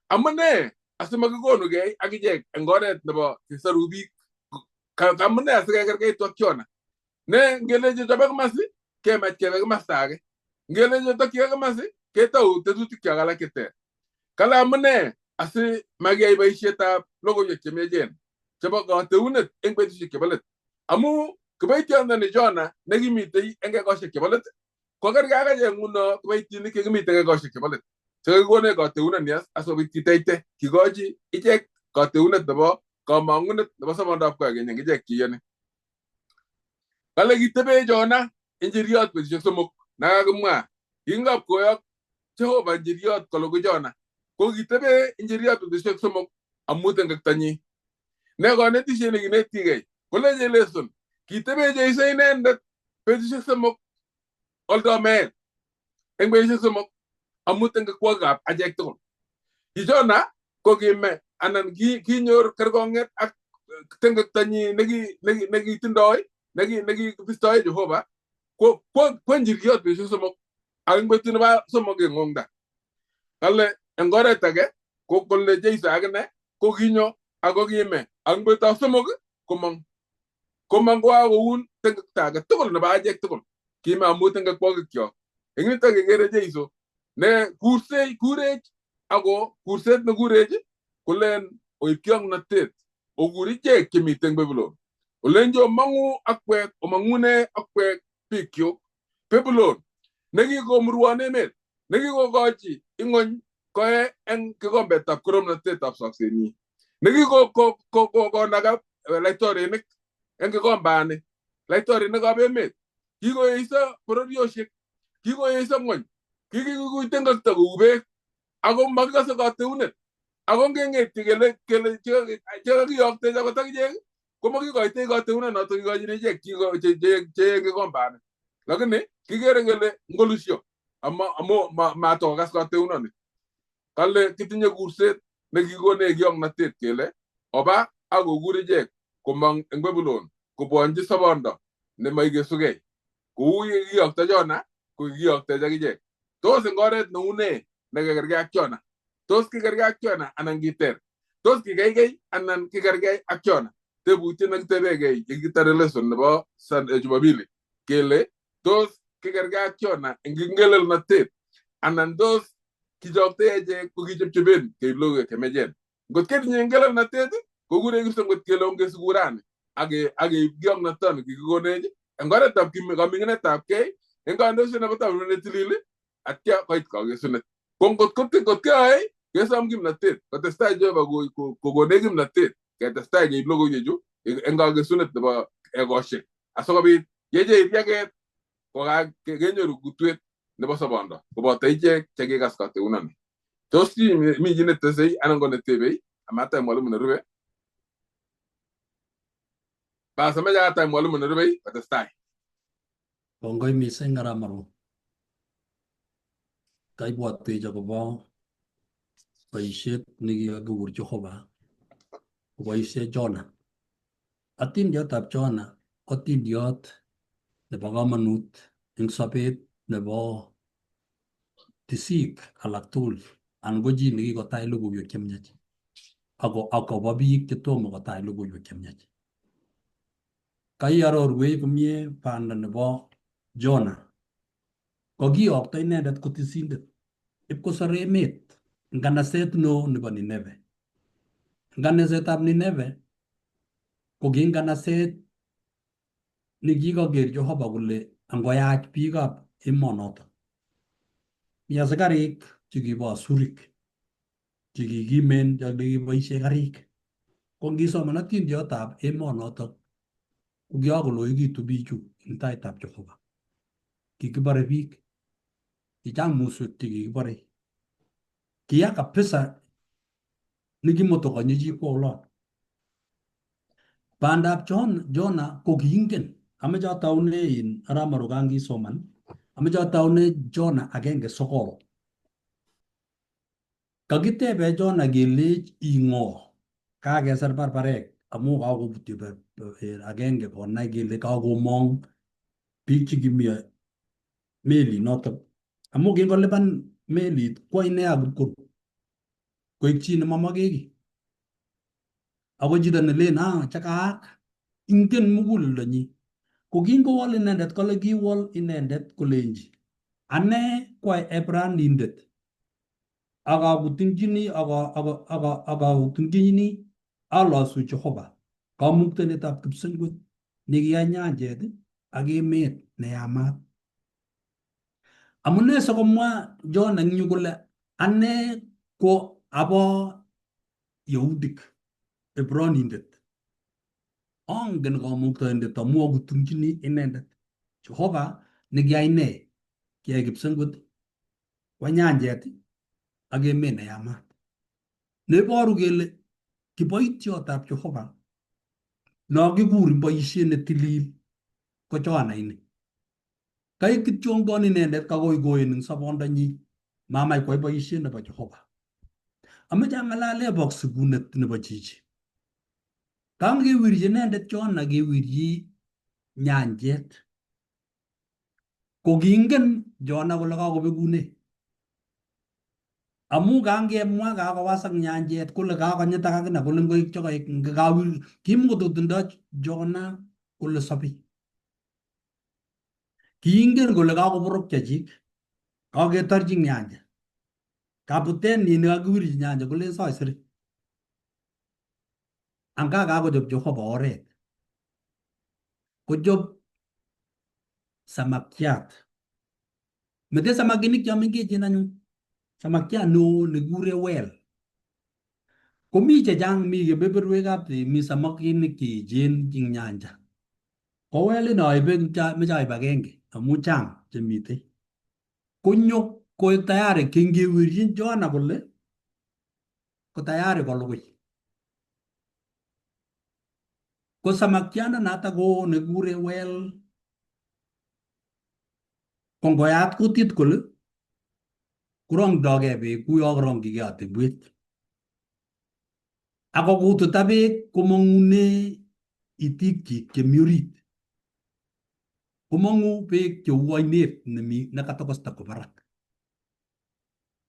amune asimakikonugei akichek eng oret nebo kesoru biik. Amune asikekerkeitu ak Jona. Ne ngelecho chobe komasi kemach kebe komasta age. Ngelecho tokyigei komasi ketou tetutik kyok alak cheter. Kale amune asimakiyai boisietab logoiwek chemiachen chebo kateunet eng betusiek chebo let. Amu kiboitiondoni Jona nekimitei eng ekosiek chebo let ko kergei ak achek nguno kiboitinik chekimiten eng ekosiek chebo let. Chekakikonech kateunet ni asikobit kiteite kikochi ichek kateunet nebo kamang'unet nebo sobondab koikeny eng ichek cheiyoni. Kale kitebe Jona injiriot betusiek somok nakakimwa kingap koyok Jehova injiriot kolugui Jona ko kitebe injiriot betusiek somok amut eng kektonyi. Ne konetisiet nekinetigei kole lesson kitebe Jeiso inendet betusiek somok oldo meet eng betusiek somok amut eng kekwokikab achek tugul. Ki Jona ko kime anan kinyor kerkong'et ak tengektonyi nekitindoi nekibistoe Jehova ko njiriot betusiek somok ak eng betut nebo somok keng'ongda. Kale eng oret age ko kole Jeiso akine ko kinyo ako kime ak eng betutab somok komong. Komong kokakoun tengekto age tugul nebo achek tugul. Kime amut eng kekwokikyok. Eng yutok kekere Jeiso ne kursei kurech ako kurset nekurech kolen oib kiongnotet okur ichek chemiten eng Babylon. Olenji omong'u akwek omong'une akwek biikyuk Babylon nekikomurwon emet nekikokochi ing'ony koe eng kikombetab koromnatetab soksenyi nekikokonaka laitorinik eng kikombani laitorinikab emet kikoeiso bororiosiek kikoeiso ng'ony kikikuy tengekto kou beek ako makikose kateunet ako ngeng'etyi kele chekakiyoktech akot akichek komakikoitei kateunet notok kikochin ichek che eng kikombani. Lakini kikere kele ngolusio amu matokokas kateunoni. Kale kitinye kurset nekikonech kiongnotet kele oba akokur ichek komong eng Babylon kobwonchi sobondo nemaikesugei kou ye kikiyokto Jona ko kikiyoktech akichek. Tos eng oret neu nee nekekergei ak Jona? Tos kikergei ak Jona anan kiter? Tos kikeikei anan kikergei ak Jona? Tebutiet nekitebegei yekitare lesson nebo Jumapili kele tos kikergei ak Jona eng ngelelnotet anan tos kichoktei achek ko kichepchepen keib logoiwek chemiachen. Ngot ketinye ngelelnotet kokure kipsongot kele ongesiku rani ak keib kiongnotoni kikikonech eng oretab kaming'inetab kei eng kandoiset nebo taonit netilil atya koit kakesunet. Ko ngot keyoe kesom kimnatet kotestai Jehova kokonech kimnatet ketestai keib logoiwechu eng kakesunet nebo ekosiek asikobit yecheiriaket kenyoru kutwet nebo sobondo koboto ichek chekikas kateunoni. Tos mi chi netesei anan ko netebei amatai mwalimu nerube? Bas ameche atai mwalimu nerubei kotestai. Kongoi mising Arap Marwa. Kaibwatwech akobo boisiet nekikakikur Jehova koboisie Jona. Atindiotab Jona ko atindiot nebo komonut eng sobet nebo tisik alak tugul anan ko chi nekikotach logoiwek chemiach ako akobo biik chetomo kotach logoiwek chemiach. Kaiarorwech komie banda nebo Jona. Kokiyokto inendet ko tisindet ipkosor emet nganaset neo nebo Nineve. Nganasetab Nineve Ko kinganaset nekikoker Jehova kole angoyach biikab emonoton. Mi asikarik chekibo Asurik chekikimen chekiboisie karik. Ko ngisoman otindiotab emonoton ko kiakoloekitu bichu eng taitab Jehova. Kikibore biik, kichang muswek chekikibore. Kiya kabisa nekimotokonye chi kwo olon. Bandab Jona ko kiingen. Ameche ataune in arap Marukan kisoman. Ameche ataune Jona 1:9. Kakitebe Jona kelech ing'o kakesir barbarek amu kakobutyo agenge konai kele kakomong biik chekimi melit notok amu kingolipan melit kwo ine akot koek chi nemamake kiy. Ako chito nelen ah chakaak ingen muguleldonyi. Ko kingowol inendet kole kiwol inendet kolenji ane ko Ebranindet akakutingchini akakutingchini alosu Jehova kamuktaindetab kipsengwet nekiyai nyanjet ak emet neyamat. Amune sikomwa John eng yu kole ane ko abo Yehudik Ebranindet. Angen kamuktaindet amu akutingchini inendet. Jehova nekiyai ne? Kiyai kipsengwet kwa nyanjet ak emet neyamat. Neiboru kele kiboityotab Jehova nokikurin boisiet netilil ko Johana ini. Kaik kityongon inendet kakoikoen eng sobondonyi mamach kwai boisiet nebo Jehova. Ameche ang'alale boksikunet nebo chichi. Kangewirchi inendet Jona kewirchi nyanjet. Ko kingen Jona kole kakobekune. Amu kangemwa kakowasak nyanjet kole kakonyitak akine kole ngoik chokoik kawir kimukototindoi Jona kole sobei. Kiingen kole kakoborok chechik. Kaketorchi nyanja. Kabutenyin nekakiwirchi nyanja kolen soisiri. Anga kakochob Jehova oret. Kochob samakiat. Mete samakinik cho mengechen anyun. Samakiat neo nekikure whale. Komi chechang mi kebeberwekab mi samakinik cheechen eng nyanja. Ko whale inoibe meche aib agenge amu chang chemitei. Konyo koek tayari kingewirchin Jona kole ko tayari kolugui. Ko samakianda noto ko nekikure whale ko ngoyat kutit kole korongdogei beek kuyo korongchigei atebwet. Ako kututa beek komong'une itikchik chemi orit. Komong'u beek cheu oinet nemi nekatokosta kwo barak.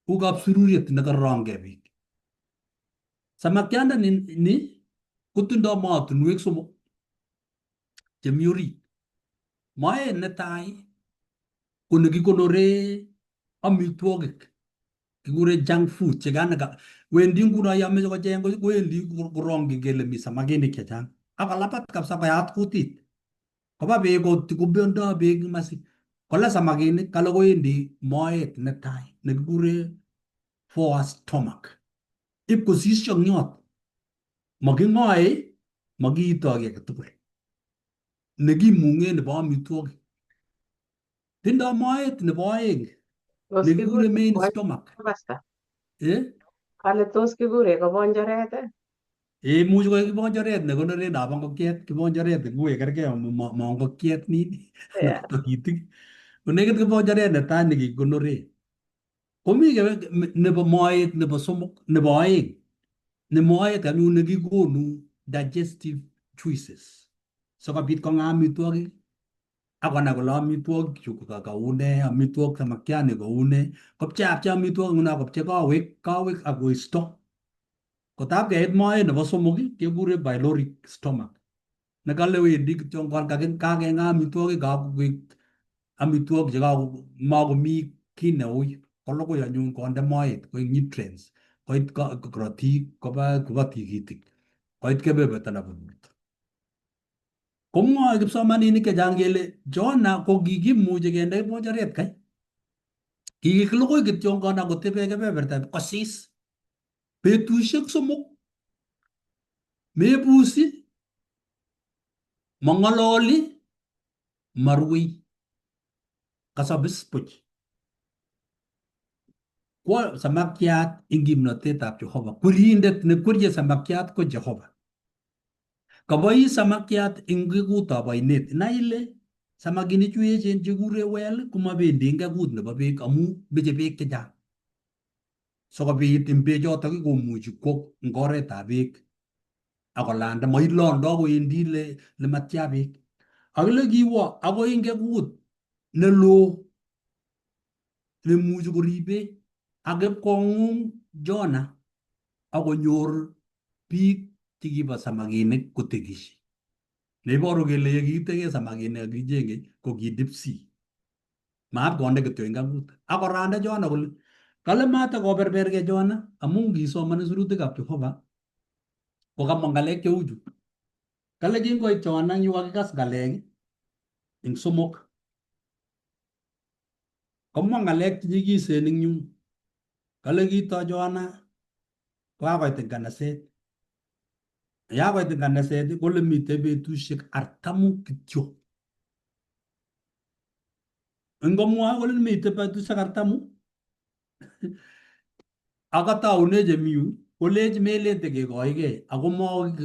Uu kapsururiet nekarorongei beek. Samakianda ni kotindoi mootinwek somok chemi orit. Moet netai ko nekikonore amitwogik kikure junk food chekane wendi nguno yomeche kocheng kowendi korongyin kele mi samakinik chechang akolabat kabisa koyat kutit koba beek kobondo beek masi kole samakinik kale kowendi moet netai nekikure forward stomach ip kosisyo eng yot making'oe makiito kiy agetugul nekimung'e nebo amitwogik. Tindo moet nebo aeng nekikure main stomach. Eh? Kale tos kikure kobonjoret? Imuch koik kibonjoret nekonoren nabo ngokiet, kibonjoret nekue kerkei ma ngokiet nin toritik. Konekit kibonjoret netai nekikonoren. Komi nebo moet nebo somok, nebo aeng. Ne moet anyun nekikonu digestive juices. Sikobit kong'aa amitwogik akonai kole amitwogik chu koune, amitwogik samakiani koune, kopcheapchei amitwogik nguno kopchei kowek, kowek ak koisto. Kotab keit moet nebo somok kekure pyloric stomach. Nekale wendi kityo kakeng'aa amitwogik kakoik amitwogik che makomi kiy neui kolugui anyun konde moet koik nutrients koit korotik koba tikitik koit kebeberta nebo borto. Komwoe kipsomaninik chechang kele Jona ko kikimuchi kende mochoret kai. Kikilugui kityongon akotebe kebeberta kosis. Betusiek 3 mebusi, mong'ololi, marui. Kasobis buch. Kwo samakiat eng kimnotetab Jehova. Kwerindet nekwerie samakiat ko Jehova. Kabois samakiat eng kekutab oinet. Nai ile samakinik chu echen chekikure whale komabendi eng kekut nebo beek amu meche beek chechang. Sikobit eng bechotok komuchi kwo eng oretab beek akolanda mailondoi kowendi le matya beek. Akile kiwo akoi eng kekut neloo nemuchi koribe ak ipkong'ung Jona akonyor biik chekibo samakinik kotekisie. Neiboru kele ye kikitege samakinik ak kichenge ko ki deep sea. Maat konde kityo eng kakut. Ak koranda Jona kole kale mata koberbergei Jona amu ngisoman sirutikab Jehova ko kamwa ngalek cheu chu. Kale kingoit Jona eng yu kakikas ngalek eng 3. Komwa ngalek che nyikisen eng yun. Kale kitoi Jona kokakoit eng kanaset. Yakoit eng kanaset kole mitei betusiek 40 kityo. Ngomwoe kole mitei betusiek 40 akataune chemi yu kolech melete kekoigei ako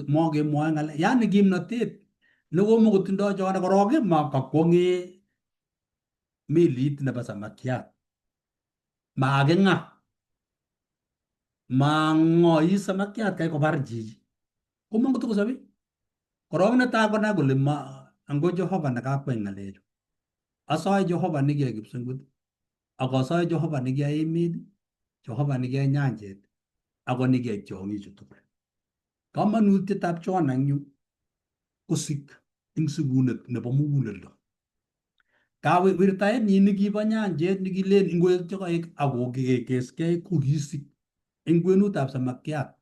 mokemwoe ng'alek yani kimnotet nekomokotindoi Jona korok makakwong'e melit nebo samakiat making'a mang'ois samakiat kai kobar chichi komong kotokosobe korok netai konai kole ma ango Jehova nekakwai ng'alechu asoe Jehova nekiyai kipsengwet ak asoe Jehova nekiyai emet Jehova nekiyai nyanjet ako nekiyai tiong'ichu tugul. Kamanutietab Jona eng yu kosik eng sikunet nebo muguleldo. Kawirtaet nyi nekibo nyanjet nekilen ingoek chekoek ak kokekeskei kokisik eng kwenutab samakiat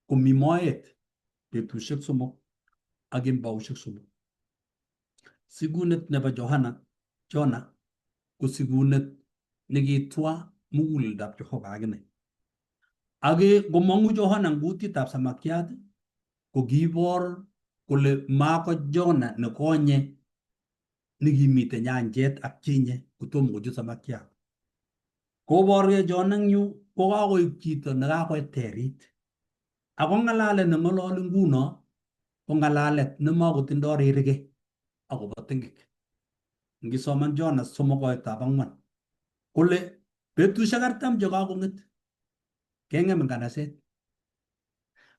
komi moet betusiek 3 ak kemboushek 3. Sikunet nebo Jona ko sikunet nekitwa muguleldab Jehova akine. Ak ngomong'u Johana eng kutitab samakiat ko kiibor kole mako Jona nekonye nekimite nyanjet ak chinye kotomo kochut samakiat. Koborgei Jona eng yu kokakoek chito nekakoterit. Ako ng'alalet neng'ololi nguno ko ng'alalet nemakotindoi rirge akobo ting'ik. Ngisoman Jona 3:4 kole betusiek 40 chekakong'et keng'em eng kanaset.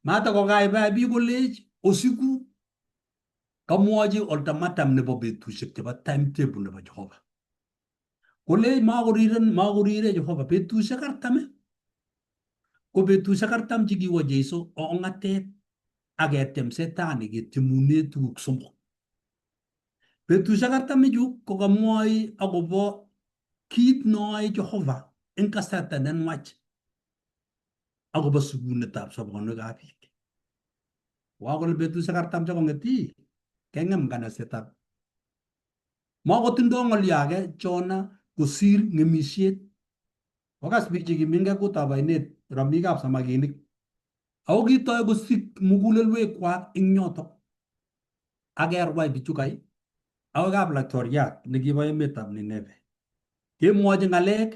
Mata kokaibai biik kolech osiku kamwochi ultimatum nebo betusiek chebo timetable nebo Jehova. Kolech makorire Jehova betusiek 40 ko betusiek 40 chekiwo Jesu ong'atet ak ketyem setani ketyemune tuguk 3. Betusiek 40 chu ko kamwoi akobo kit neoe Jehova eng kasarta nenwach akobo sikunetab sobonwekab biik. Wakole betusiek 40 chekong'et keng'em kanasetab. Makotindoi ng'olyo age Jona kosir ng'emisiet. Kokas biik chekimi eng kekutab oinet romikab samakinik. Ako kitoi kosik mugulelwekwak eng yotok. Ak kerwai bichu kai akoi kaplaitoriat nekibo emetab Nineve. Kemwochi ng'alek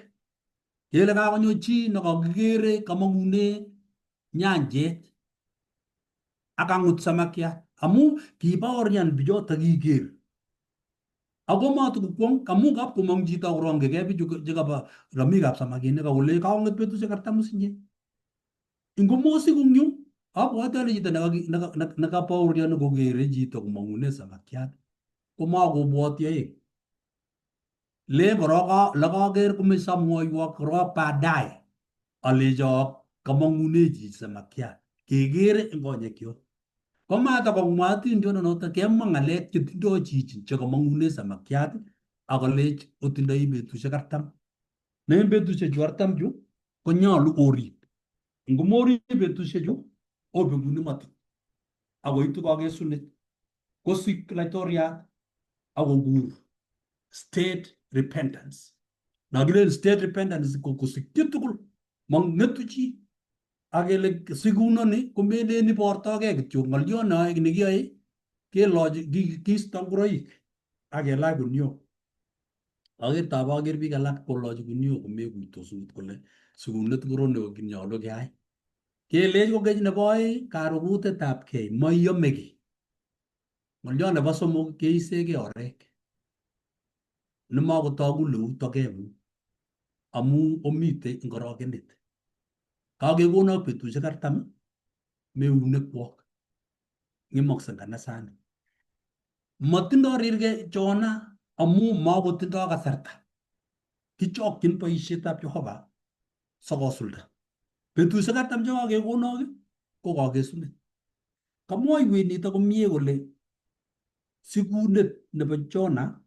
kele kakonyo chi nekakikere kamong'une nyanjet ak ang'ut samakiat amu kibaorian bichotok kiker. Ako matukukwong amu kapkomong chito akorongchigei bichu chekaba romikab samakinik akolech kakong'et betusiek 40 sinye. Ingomosiku eng yu abwati ale chito nekabaorian kokere chito komong'une samakiat komakobwoti aeng. Len korok lekaker komeche samwoiwok korok baadaye alecho kamong'une chichi samakiat kekere eng konyekyok. Komata komwa atindiot kemwa ng'alek chetindoi chichi chekamong'une samakiat akolech otindoi betusiek 40. Ne en betusiechu 40 chu konyolu orib. Ngomorib betusiechu obekuni motit akoitu kakesunet. Kosik laitoriat akokur state repentance. Nakilen state repentance ko kosikyi tugul mang'etu chi ak kele sikunoni komelen ibortokei kityo ng'olyo noe nekiyoe kelochi kiisto ngoroik ak kelach kuniok. Aker tab aker biik alak kolochi kuniok komekuitos kole sikunet ngoro nenyolu keyai. Kelech kokeny nebo oeng karurutetabkei moiyome kiy. Ng'olyo nebo somok keisekei orek nemakotoku leu tokeng'ung amu omitei eng orokenet. Kakekonok betusiek 40 meunekwok ng'emokse kanisani. Matindoi rirge Jona amu makotindoi kasarta. Kichokchin boisietab Jehova sokosulda. Betusiek 40 chekakekonok ko kakesunet. Kamwoiwet nito komie kole sikunet nebo Jona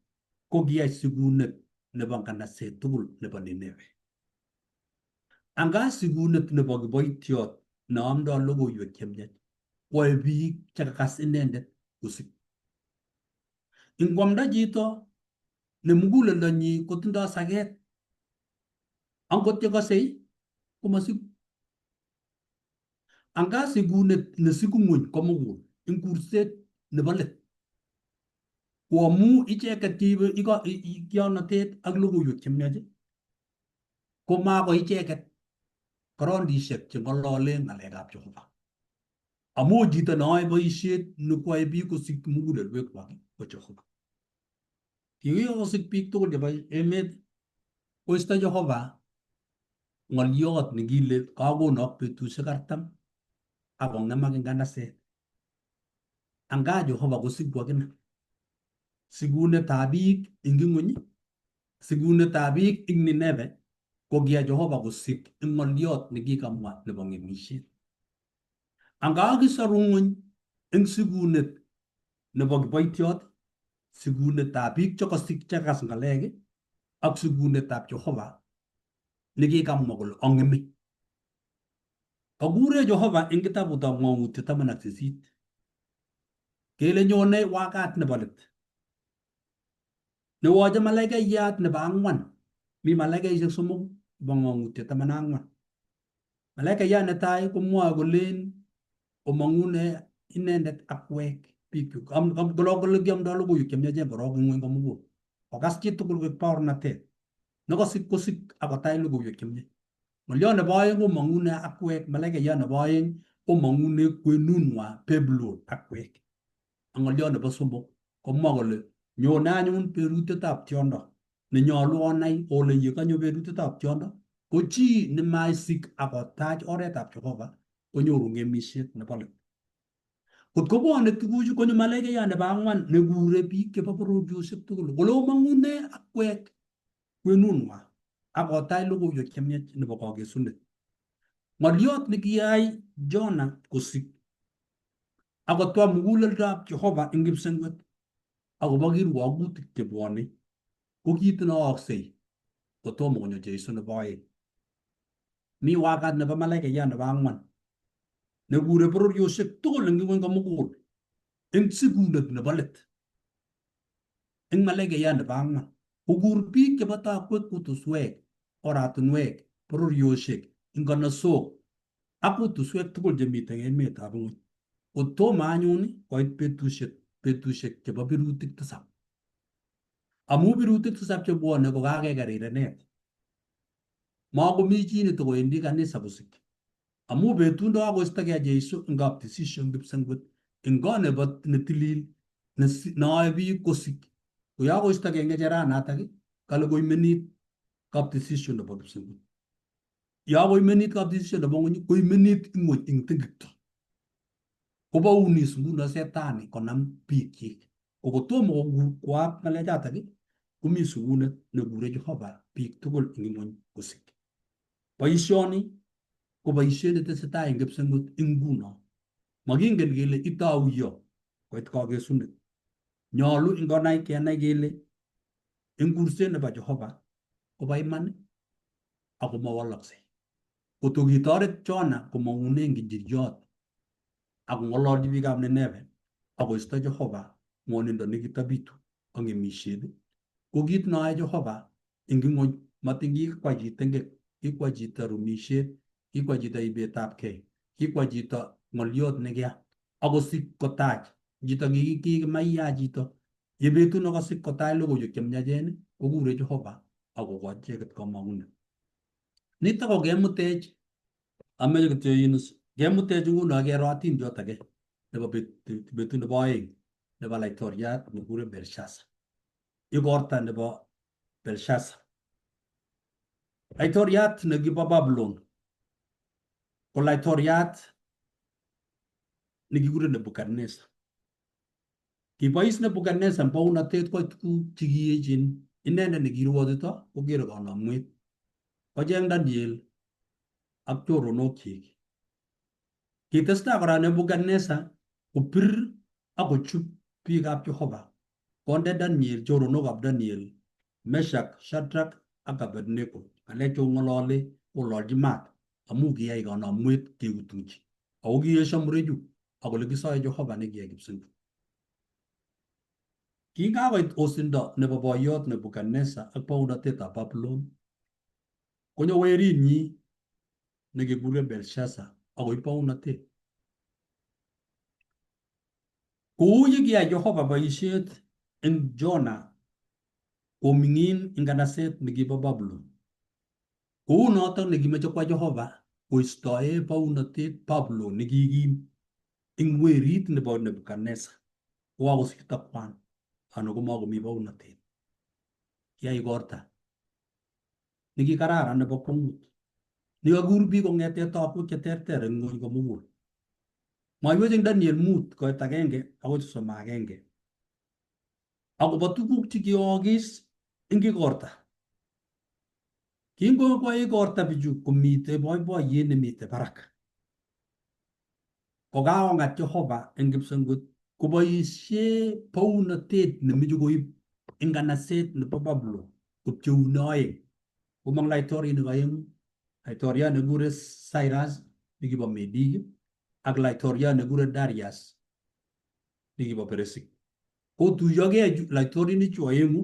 ko kiyai sikunet nebo nganaset tugul nebo Nineve. Anga sikunet nebo kiboitiot neamdoi logoiwek chemiach kwoe biik chekakas inendet kosik. Ingwamda chito ne muguleldonyi kotindoi saket angot yekosei komasiku. Anga sikunet nesiku ng'weny komugul eng kurset nebo let ko amu icheket cheibe kionotet ak logoiwek chemiach ko mako icheket korondishek cheng'ololen ng'alekab Jehova. Amu chito neyoe boisiet nekwoe biik kosik mugulelwekwak ko Jehova. Kikikosik biik tugul chebo emet koisto Jehova ng'oliot nekile kakonok betusiek 40 akong'emak eng nganaset. Anga Jehova kosiku akine. Sikunetab biik eng ing'weny, sikunetab biik eng Nineve ko kiyai Jehova kosik eng ng'oliot nekikamwa nebo ng'emisiet. Anga kisoru ng'weny eng sikunet nebo kiboitiot, sikunetab biik chekosik chekakas ng'alek ak sikunetab Jehova nekikamwa kole ang'eme. Kakure Jehova eng kitabutab Ng'ong'utiet 18 kele nyone wakat nebo let newoche malaikaiyat nebo ang'wan. Mi malaikaisiek somok chebo Ng'ong'utiet 14. Malaikaiyat netai komwoe kolen omong'une inendet akwek biikyuk kole kiamdoi logoiwek chemiachen korok eng ng'weny komugul. Kokas chitugul koek baornatet nekosik kosik akotach logoiwek chemiach. Ng'olyo nebo oeng komong'une akwek, malaikaiyat nebo oeng komong'une kwenunwa Babylon akwek. Ak ng'olyo nebo somok komwa kole nyone anyun berutetab tiondo nenyolu onai ole yekanyo berutetab tiondo ko chi nemaisik akotach oretab Jehova konyoru ng'emisiet nebo let. Kot kobwone tuguchu konyo malaikaiyat nebo ang'wan nekure biik chebo bororiosiek tugul kole omong'une akwek kwenunwa ak kotach logoiwek chemiach nebo kakesunet. Ng'oliot nekiyai Jona kosik akotwa muguleldab Jehova eng kipsengwet akobo kirwokutik chebwone ko kit neooksei kotomo konyo Jesu nebo oeng. Mi wakat nebo malaikaiyat nebo ang'wan nekure bororiosiek tugul eng ng'weny komugul eng sikunet nebo let eng malaikaiyat nebo ang'wan kokur biik chebo takwek kutuswek, oratinwek, bororiosiek, nganasok ak kutuswek tugul chemiten emetab ng'weny. Kotomo anyun koit betusiek chebo birutik tisab. Amu birutik tisab chebwone ko kakeker rirenet. Makomi chi netokowendi kanisa kosik. Amu betut nekakoistogei Jesu eng kaptisisio eng kipsengwet eng kot nebo netilil neoe biik kosik. Ko yakoistogei ng'echeranatak kale koimenit kaptisisio nebo kipsengwet. Yakoimenit kaptisisio nebo ng'weny koimenit ing'weny eng ting'ikto. Kobounis nguno setani konam biikyik. Ko kotomo koak ng'alechatak komi sukunet nekure Jehova biik tugul eng ing'weny kosik. Boisioni ko boisiet netesetai eng kipsengwet nguno. Makingen kele itou yo koit kakesunet. Nyolu ingonai kenai kele eng kurset nebo Jehova kobo iman ako mawalaksei. Koto kitoret Jona komong'une kinjiryot ak kong'ololchi biikab Nineve akoisto Jehova ng'wonindo nekitabitu ak ng'emisiet ko kit neyoe Jehova eng ing'wony matin kikwa chi tengek, kikwa chito rumisiet, kikwa chito ibetabkei, kikwa chito ng'olyot nekiya akosich kotach chito kikimaiya chito ye betut nekosich kotach logoiwek chemiachen kokure Jehova akokochi icheket komong'unet. Nitok ko kemutech ameche kityo in kemutech nguno kero atindiot age nebo betut nebo oeng nebo laitoriat nekikure Belshazzar. Igorta nebo Belshazzar. Laitoriat nekibo Babylon ko laitoriat nekikure Nebuchadnezzar. Kibois Nebuchadnezzar bounotet koit tuguk chekiechen inendet nekirwotito kokere konomwet. Kocheng Daniel ak choronokchik. Kitestai kora Nebuchadnezzar kopir ak kochup biikab Jehova. Konde Daniel choronokab Daniel Meshach, Shadrach ak Abednego ng'alek chekong'ololi kololchi maat amu kiyai konomwet keutuchi. Ako kiesho murechu ak kole kisoe Jehova nekiyai kipsengwet. Kingakoit osindo nebo boyot Nebuchadnezzar ak bounotetab Babylon, konyo werinyi nekikuren Belshazzar akoib bounotet. Kou ye kiyai Jehova boisiet eng Jona koming'in eng nganaset nekibo Babylon. Kou notok nekimeche kwa Jehova koistoe bounotet Babylon nekikim eng werit nebo Nebuchadnezzar kokakosirto kwan anan komakomi bounotet. Kiyai igorta nekikararan nebo kwongut nekakur biik kong'ete tokwek cheterter eng ng'wony komugul. Mwaiwech eng Daniel 5 koit 1 akoi 31 akobo tuguk chekiyookis eng igorta. Kingokwai igorta bichu komitei boiboiyet nemitei barak. Kokakong'at Jehova eng kipsengwet koboisie bounotet nemeche koib eng nganaset nebo Babylon kopcheune oeng. Komong laitorinik oeng'u, laitoriat nekikure Cyrus nekibo Medik ak laitoriat nekikure Darius nekibo Peresik. Kotuyokei laitorinichu oeng'u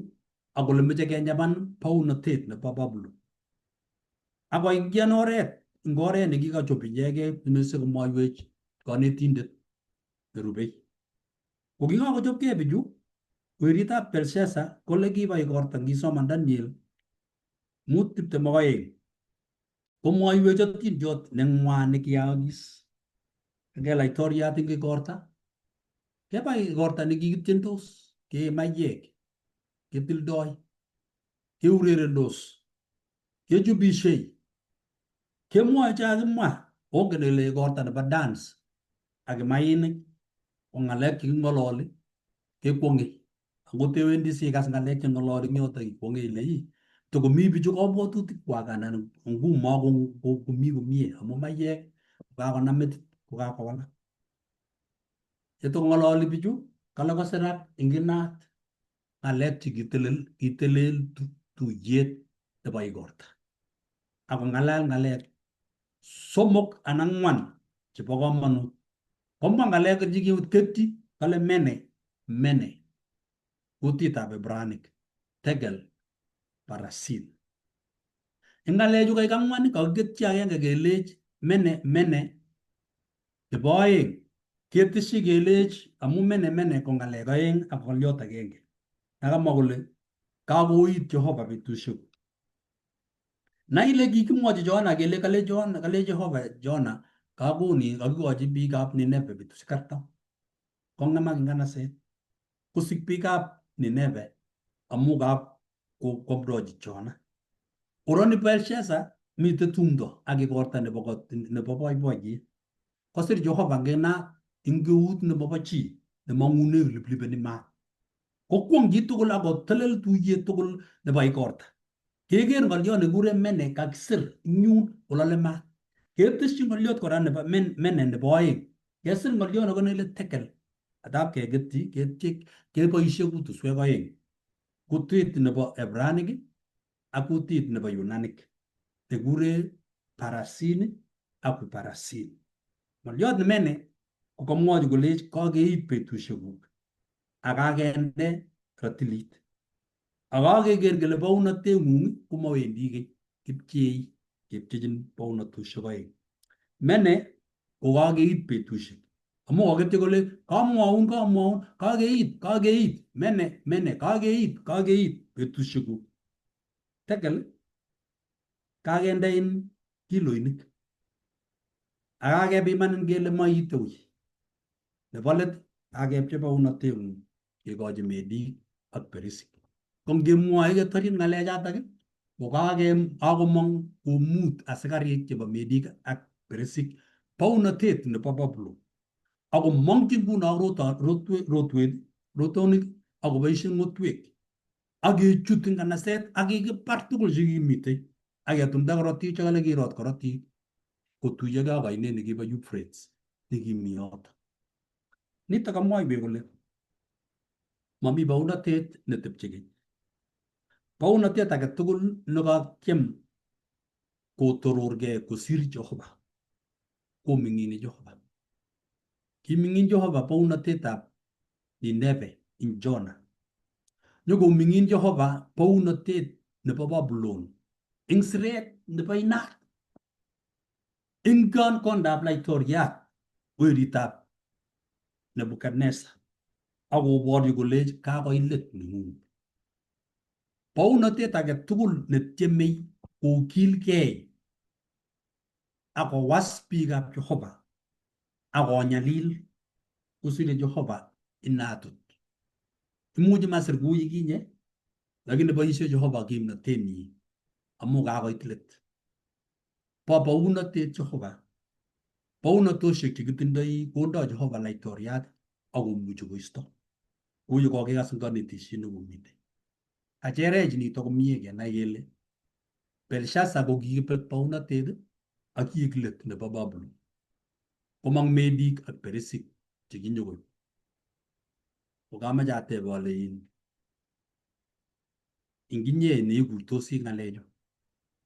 ak kole meche kenyapan bounotet nebo Babylon. Ak koingian oret eng oret nekikochop ichegei nemese komwoiwech konetindet nerubei. Ko kikakochopkei bichu, weritab Belshazzar kole kiba igorta ngisoman Daniel 5:22 komwoiwech atindiot neng'wan nekiyaakis. Kake laitoriat eng igorta, keba igorta nekikityendos, kee maiyek, ketildoi, keurerendos, kechubishei, kemwoe che kakimwa. Ongen ile igorta nebo dance ak kimainik ko ng'alek cheking'ololi kekwong'e. Angot iwendi sikas ng'alek cheng'ololi eng yotok ikwong'e ile ii tokomi bichu kabwatutikwak anan ngumo komi komie amu maiyek kokakonam metit kokakowalak. Yetokong'ololi bichu kale kosirak eng inat ng'alek chekitelel kitelel tuyet nebo igorta. Akong'alal ng'alek 3 anan 4 chebo komonut. Komwa ng'alek chekiketyi kale mene mene kutitab Ibranik tegel parasin. Eng ng'alechu kaik ang'wan kakiketyi agenge kelech mene mene nebo oeng ketesyi kelech amu mene mene ko ng'alek oeng ak ng'olyot agenge. Nakamwa kole kakoit Jehova betusiek. Nai ile kikimwochi Jona kele kale Jona kale Jehova Jona kakoni kakikochi biikab Nineve betusiek 40. Kong'emak nganaset. Kosik biikab Nineve amu kap kwamdochi Jona. Koroni Belshazzar mitei tumdo ak igorta nebo boiboiyet. Kosir Jehova ngena eng keut nemobo chi nemong'une liplipeni maat. Kokwong chitugul ak kotelel tuyet tugul nebo igorta. Keker ng'oliot nekikure mene kakisir eng yun kolole maat. Ketesyi ng'oliot kora nebo mene nebo oeng. Kesir ng'oliot nebo nele tekel. Atap keketyi keboisie kutuswek oeng. Kutit nebo Hebranik ak kutit nebo Yunanik. Nekikure parasin ak parasin. Ng'oliot ne mene ko kamwochi kolech kakeit betusiekuk. Ak kakende ratilit. Ak kakeker kele baunateng'ung komawendi kii, kipchei kepchechin baunatoshek oeng. Mene kokakeit betushek. Amu kaketye kole kamwaun kamwaun kakeit kakeit mene mene kakeit kakeit betushekuk. Tekel kakendein kiloinik. Ak kakepimanin kele maite wui. Nebo let kakepchei baunateng'ung kekochi Medik ak Perisik. Ko ngemwoe ketorin ng'alechatak ko kakomong komut asikarik chebo Medik ak Perisik baunatet nebo Babulon. Ako mongchi nguno rotwet, rotonik ak koboisien ng'otwek. Ak kechut eng kanaset ak kikibar tugul chekimitei. Ak ketumda korotik chekale kirot korotik kotuiyokei ak ainet nekibo Euphrates nekimi yoto. Nitok amwoiwech kole mami baunatet netepche keny. Baunatet age tugul nekatyem kotororgei kosir Jehova koming'ini Jehova. Kiming'in Jehova baunatetab Nineve ing Jonah. Nyokoming'in Jehova baunatet nebo Babulon eng siret nebo inat. Eng kondab laitoriat weritab Nebuchadnezzar akoborchi kolech kakoit let neng'ung. Baunatet age tugul netiemei kokilgei akowas biikab Jehova akonyalil kosire Jehova inatut. Imuchi masir kou yukinye lakini boisie Jehova kimnatenyi amu kakoit let. Bo baunatet Jehova. Baunatoshek chekitindoi kondoi Jehova laitoriat akomuchi koisto. Kou yu kokikas eng konetisiet nekomitei. Kacherech nito komie kenai kele Belshazzar ko kikibet baunatet ak kiek let nebo Babulon. Komong Medik ak Perisik chekinyokoib. Ko kamache ateb ale ing inye neikuitosi ng'alechu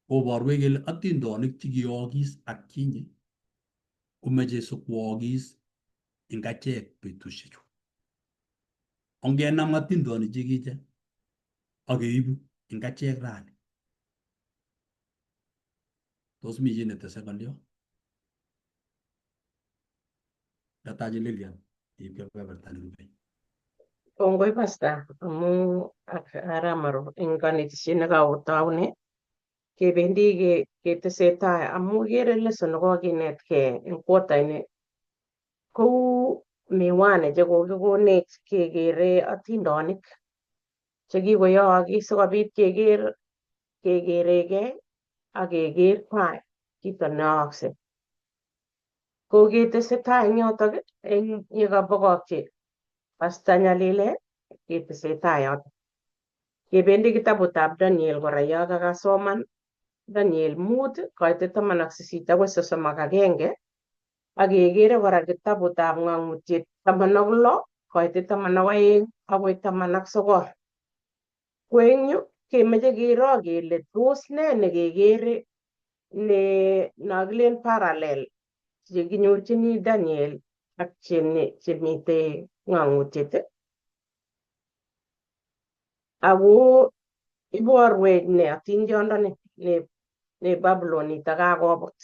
koborwech kele atindonik chekiyookis ak kinye komeche sikwookis eng achek betushechu. Ongenam atindonik chekiche akeibu eng achek rani. Tos mi chi netese ng'olyo? Katachi Lilian iib kebeberta nerubei. Kongoi Pastor amu ak Aramaru eng kanetisiet nekaotaune kebendi ketesetai amu ikere lesson nekokinetkei eng quarter ini kou miwani chekokikonech kekere atindonik chekikoyookis sikobit keker kekerekei ak keker tai kito neaakse. Ko ketesetai eng yotok eng yekabokokchi Pastor Nyalile ketesetai yotok. Kebendi kitabutab Daniel kora yo kakasoman Daniel 5 koitet 18 akoi 31 ak kekere kora kitabutab Ng'ang'utiet 16 koitet 12 akoi 19. Ko eng yu kemeche kero kele tos nee nekekere ne nokilen parallel chekinyorchini Daniel ak chemitei Ng'ang'utiet ako iborwech ne atindiondoni ne Babulon nitok kakobut.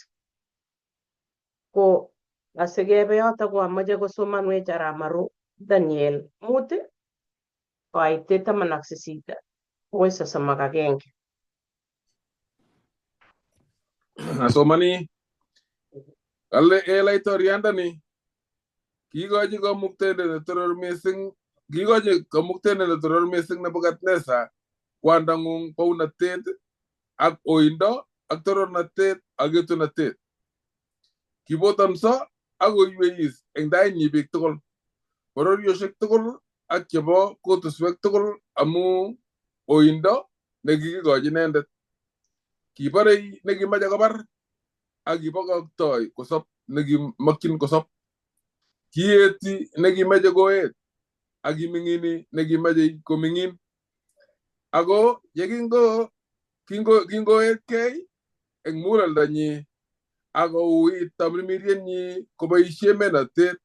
Ko asikebe yotok ko amoche kosomanwech Aramaru Daniel 5 koitet 18 akoi 31. Asomani kale e laitoriandani kiikochi kamuktaindet netoror missing kiikochi kamuktaindet netoror missing Nebukadneza kwandang'ung bounatet ak oindo ak torornatet ak etunatet. Kibotanso ak koiweis eng tainyi biik tugul, bororiosiek tugul ak chebo kutuswek tugul amu oindo nekikikochi inendet. Kiborei nekimache kobar ak kibokoktoi kosop nekimokyin kosop. Kieti nekimeche koet ak kiming'ini nekimeche koming'in. Ako yekingo kingoetkei eng muguleldonyi ak kouit tamirmirienyi koboisie menotet,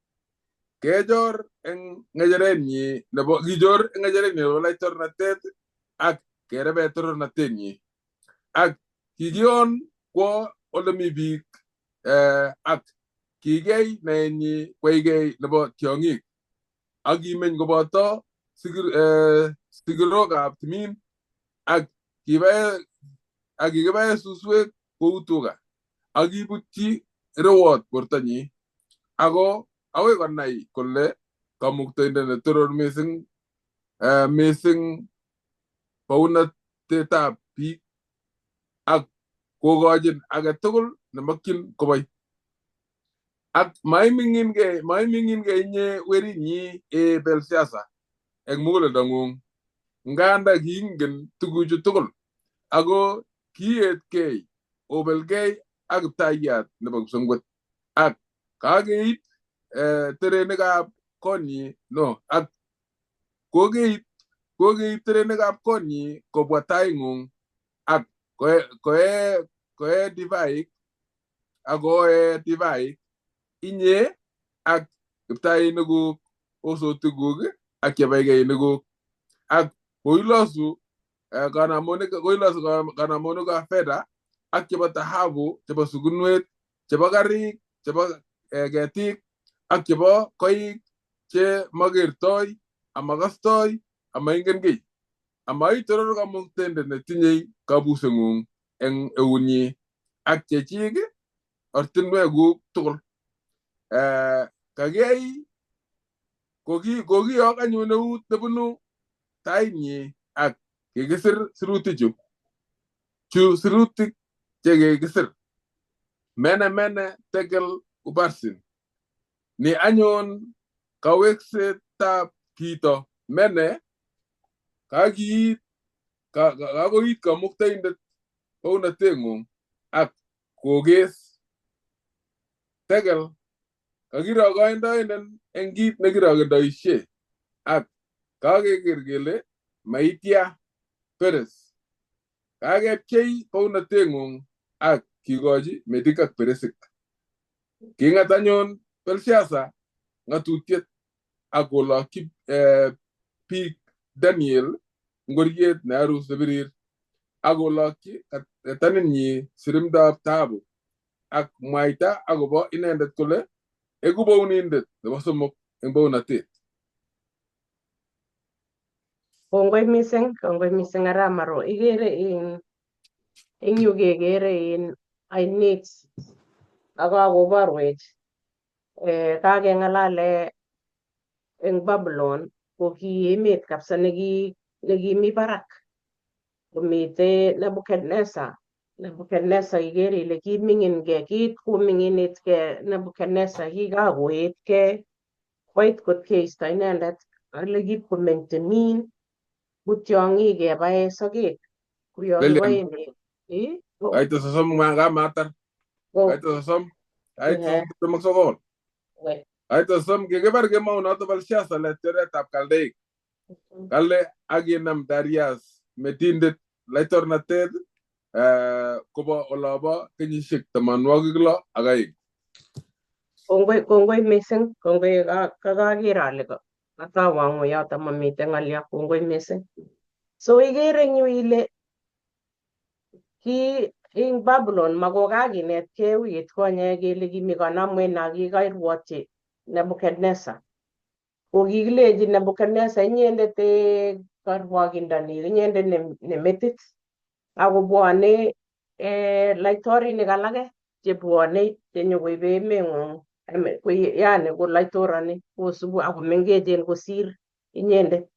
Kechor eng ng'echerenyi nebo kichor eng ng'echerenyi nebo laitornatet ak kerebe torornatenyi ak kikion kwo olemi biik ak kikiyai naenyi kwaigei nebo tiong'ik ak kimeny koboto sikirokab timin ak kikibae suswek kou tuga ak kibutyi rewot bortonyi ako akoi konai kole kamuktaindet ne toror mising mising bounatetab biik ak kokochin age tugul nemokyin koboi. Ak maiming'inkei inye werinyi ee Belshazar eng muguleldong'ung, nganda kiingen tuguchu tugul ako kiietkei obelgei ak Kiptayat nebo kipsengwet ak kakeib terenikab konyi no ak kokeib terenikab konyi kobwa taing'ung ak koe divaik inye ak kiptainikuk, osotikuk ak chebaikeinikuk ak koilosu kanamonikab fedha ak chebo thahabu, chebo sukunwet, chebo karik, chebo ketik ak chebo koik che makertoi, amakastoi, amaingen kiy. Amaitoror kamuktaindet netinyei kabuseng'ung eng eunyi ak chechik ortinwekuk tugul. Kakiyai kokiyok anyun eut nebunu tainyi ak kikisir sirutichu. Chu sirutik che kikisir. Mene mene tekel uparsin. Ni anyun kaweksetab kito mene kakoit kamuktaindet bounatengung ak kokes. Tekel kakirokendoenen eng kit nekirokendoishe ak kakeker kele maitia Peres. Kakepchei bounatengung ak kikochi Medik ak Peresik. King'at anyun Belshazar ng'atutiet ak kolokyi biik Daniel ngoriet ne arus nebirir ak kolokyi kataninyi sirimdoab thahabu ak mwaita akobo inendet kole eku bounindet nebo somok eng bounatet. Kongoi mising arap Maro. Ikere eng yu kekere ainet ak kakoborwech kakeng'alale eng Babylon ko ki emet kabisa nekimi barak komite Nebuchadnezzar. Nebuchadnezzar ikere ile kiming'inkei, kiit koming'initkei Nebuchadnezzar, kikakoetkei koit kot keisto inendet ale kipkomeny timin ku tiong'ik kebae sokek kuyo kiboen Kaita 30 kamatar. Kaita 30, kaita 29. Kaita 30 kikibar kemounoto Belshazar laitoriatab Kaldeik. Kale ak kinam Darius metindet laitornatet kobo olobo kenyisiek 62. Kongoi mising, kongoi kakaker ale katawang'u yoto mamiten ng'alyo, kongoi mising. So ikere eng yu ile ki eng Babylon makokakinetkei wikit konye kele kimi kanamwet nakikairwotyi Nebuchadnezzar. Ko kikilenji Nebuchadnezzar inyendet karwokindoni, inyendet ne metit akobwone laitorinik alake chebwone chenyokoibe emeng'ung yani ko laitorani kosubu ako mengechen kosir inyendet.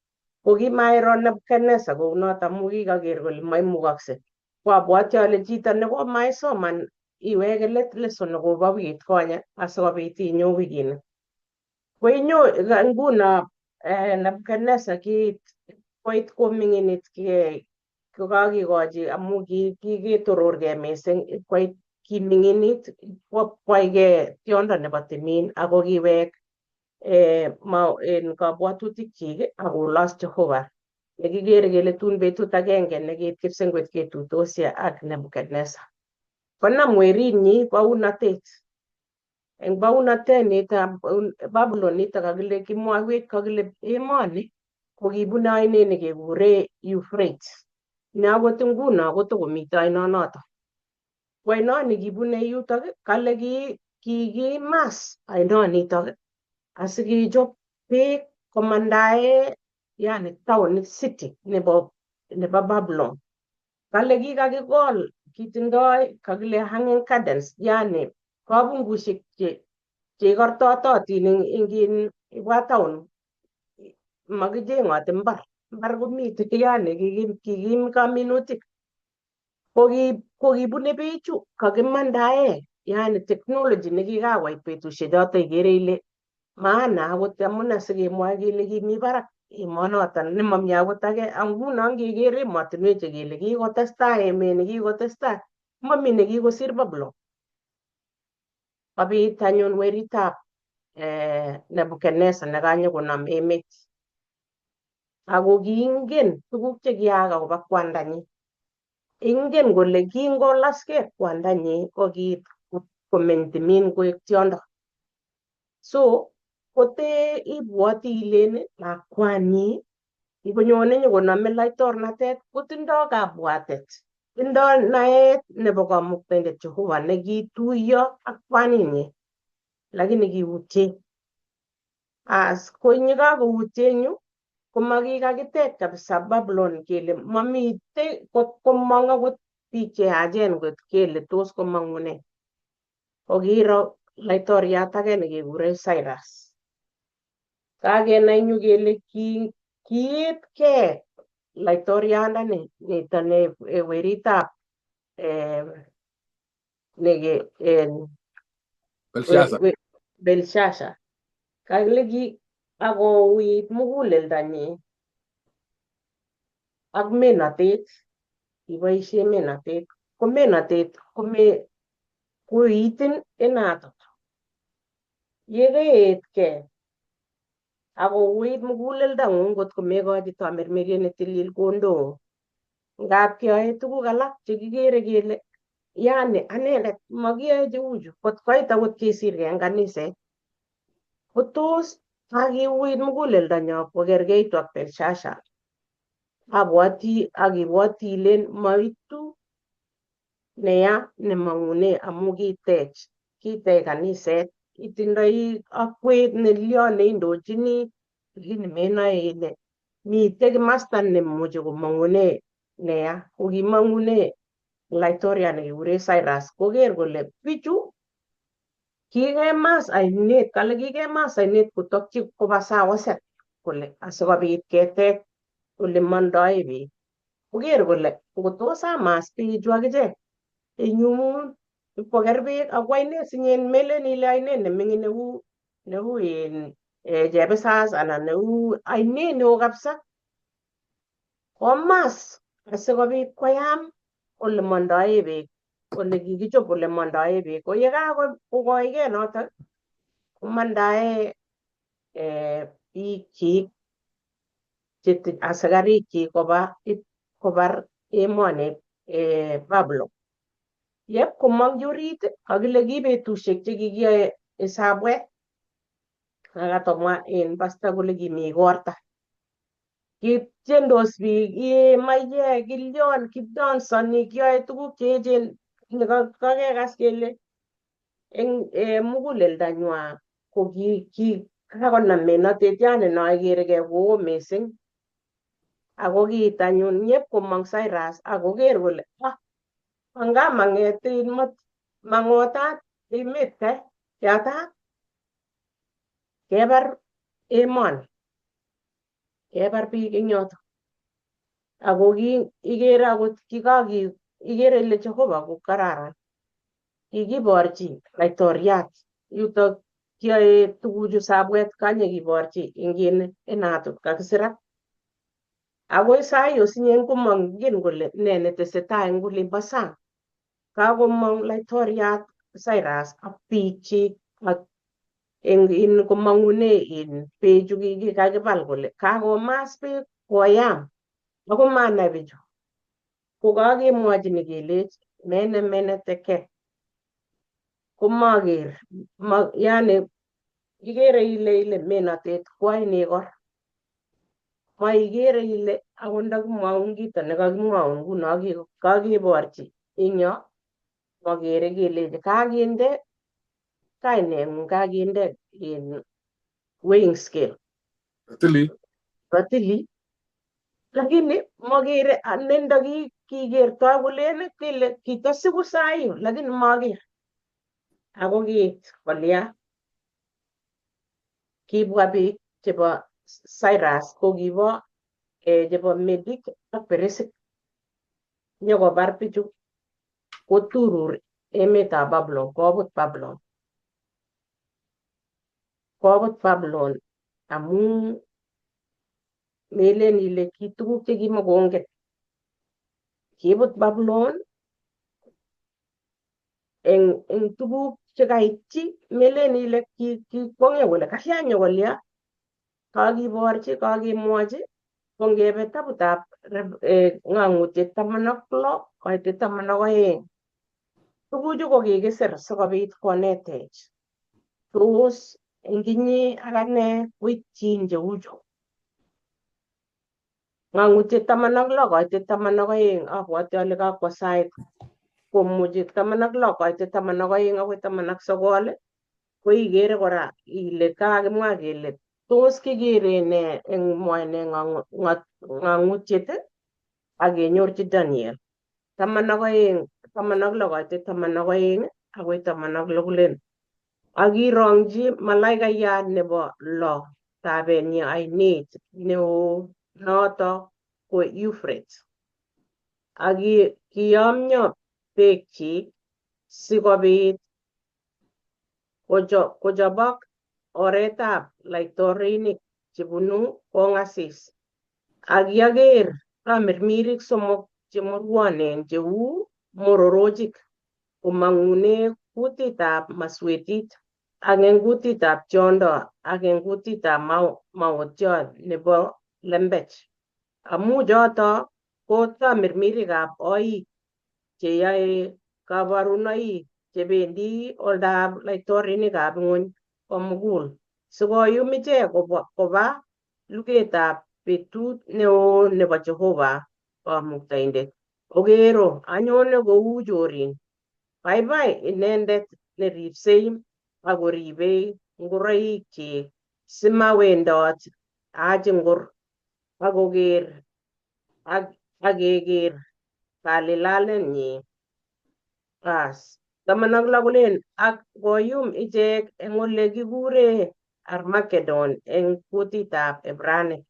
Ko kimairo Nebuchadnezzar kounoto amu kikaker kole maimukakse. Ko abwati ale chito nekomaisoman iweke let lesson nekobo wikit konye asikobit inyo wikini. Ko inyo nguno Nebuchadnezzar kiit koit koming'initkei kokakikochi amu kikitororkei mising koit kiming'init kwaikei tiondo nebo timin ako kiwek en kabwatutikyik akolos Jehova. Nekikere kele tun betut agenge nekiit kipsengwet ketuitosi ak Nebuchadnezzar. Konam werinyi bounatet. Eng baunatet nitok Babylon nitok kakile kimwaiwech kakile emoni kokibune ainet nekekure Euphrates. Ne akot nguno kotokomito ainonoto. Ko ainoni kibune yutok kale kikimas ainonitok asikechop beek komandae yani town city nebo Babylon. Kale kikakikol kitindoi kakile hanging gardens yani kabungushek cheikortototin eng ibwa town makicheng'oti mbar mbar komite yani kikim kaminutik kokibune bechu kakimandae yani technology nekikakoit betusiek choto ikere ile maana akot amune sikemwoe kele kimi barak emonoton nemomi akot age nguno ngeker emotinwek chekele kikotestai emet nekikotestai mami nekikosir Babylon. Kobit anyun weritab Nebuchadnezzar nekanyokonam emet ako kiingen tuguk chekiyaak akobo kwandanyi. Ingen kole kingolaskei kwandanyi ko kiit komeny timin koek tiondo. So kote ibwoti ilen lakwanyi ikonyone nyokonome laitornatet kotindo kabwatet, tindo naet nebo kamuktaindet Jehova nekituiyo ak kwaninyi lakini kiutye. As ko yekakoutye eng yu komakikakitech kabisa Babylon kele mamitei kot komong akot biik cheyachen kot kele tos komong'u Kokiro laitoriat age nekekure Cyrus. Kakenai eng yu kele kiitkei laitoriandani nito ne weritab neke Belshazzar. Belshazzar. Kakile ki akouit muguleldonyi ak menotet, kiboisie menotet, ko menotet koitin inatot. Yekeetkei akouit muguleldong'ung ngot komekochi tamirmiriet netilil kondoun. Ngap keyoe tuguk alak chekikere kele yani anendet makiyoe cheuchu kot koit akot kesirkei eng kaniset. Kotos kakiuit muguleldonyo kokergeitu ak Belshazzar. Abwoti ak ibwoti ilen maitu neya nemong'une amu kitech kaniset itindoi akwet nelyon neindochini lakini menoe ile mitei kimasta nemuche komong'une neya kokimong'une laitoriat nekikure Cyrus koker kole bichu kikemas ainet kale kikemas ainet kotokyi koba saoset kole asikobit ketech ole mondoe beek koker kole ngotos amas beechu akichek inyumnyum ipkoker beek ak ainet sinyen melen ile ainet neming'in neu in Chebisas anan neu ainet neo kabisa komas asikobit koyam ole mondoe beek ole kikichop ole mondoe beek ko yekakokoikei notok komandae biikchik asikarikchik koba kobar emoni Babylon. Yep komong'chi orit kakile ki betusiek chekikiyoe isabwet akatomwa en pasta kole kimi igorta. Kitiendos biik iye maiyek kilyon kidansoni kiyoe tuguk cheechen kakekas kele eng muguleldanywa ko kakonam menotet yani no ikerekei koo mising ako kiit anyun nyep komong Cyrus akoker kole ah anga mang'et mang'otat emet kai yatat kebar emoni kebar biik eng yoto ako ikere akot ikere ile Jehova ko kararan kikiborchi laitoriat yutok kiyoe tuguchu sabwet kanyekiborchi eng inatut kakisirak akoi sai osinye komongen kole ne netesetai eng olimbo sang kakomong laitoriat Cyrus ak biikchik ak eng in komong'une in beechu kikakibal kole kakomas beek koyam ako manai bichu ko kakemwochini kelech mene mene teke. Komaker ma, yani ikere ile menotet kwai nekor maikere ile akot ndakimwaun kito nekakimwaun nguno kakeborchi eng yo makere kelechi kakinde kaineng'ung kakinde in weighing scale. Ratili. Ratili, lakini makere nendo kikertoi kolen kele kitosiku sai lakini maker ako kiit kolya kibwa biik chebo Cyrus ko kibo chebo Medik ak Peresik nyokobar bichu koturur emetab Babylon, kobut Babylon, kobut Babylon amun melen ile ki tuguk chekimokongen kibut Babylon eng tuguk chekaityi melen ile kikwong'e kole kalya nyokolya kakiborchi kakemwochi ko ngebe tabutab ng'ang'utiet 16 koitet 12 tuguchu ko kikisir sikobit konetech tos eng inye ak ane koityin cheuchu. Ng'ang'utiet 16 koitet 12 abwoti ale kakwo sait komuchi 16 koitet 12 akoi 19 ko ikere kora ile kakimwa kele tos kikere ne eng mwae ng'ang'utiet ak kenyorchi Daniel 12 16 koitet 12 akoi 16 kolen ak kirongchi malaikayat nebo lo tabenyi ainet neo noto ko Euphrates ak kiyomyo beekchik sikobit kochobok oretab laitorinik chebunu kongasis ak kiaker tamirmirik somok chemurwonen cheu mororochik komang'une kutitab maswetit ak eng kutitab tiondo ak eng kutitab maotiot nebo lembech amu choto ko tamirmirikab oik cheyoe kabarunoik chebendi oldab laitorinikab ng'wony komugul sikoyum ichek koba lugetab betut neo nebo Jehova Kamuktaindet. Okero anyone kou chorin. Baibai inendet neripsei ak koribei ngoroikchik simawendot achingur akoker ak keker kalilalenyi. Bas 16 kolen ak koyum ichek eng ole kikure Armageddon eng kutitab Ibrani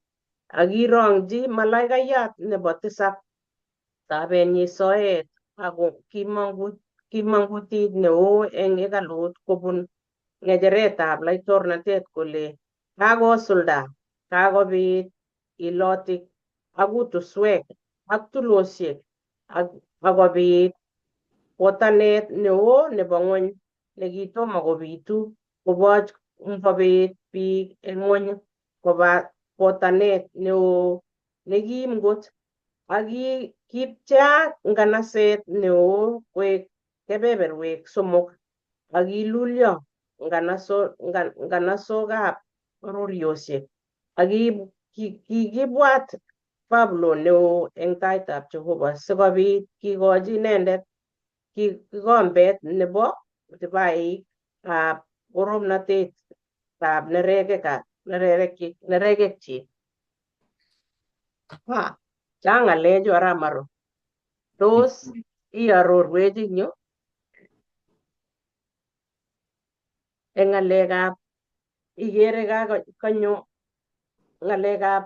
ak kirongchi malaikayat nebo tisab tabenyi soet ako kimong kutit neo eng hekalut kobun ng'echeretab laitornatet kole kakosulda kakobit ilotik ak kutuswek ak tulosiek ak akobit botanet neo nebo ng'wony nekitomo kobitu koboch ngobit biik eng ng'wony koba botanet neo nekim kot ak kipcheak nganaset neo koek kebeberwek somok ak kilulyo nganasokab bororiosiek ak kikibwat Babulon neo eng taitab Jehova sikobit kikochi inendet kikombet nebo divaikab koromnatetab nerekekchik. Chang ng'alechu arap Maro. Tos iarorwech eng yu eng ng'alekab ikere kanyo ng'alekab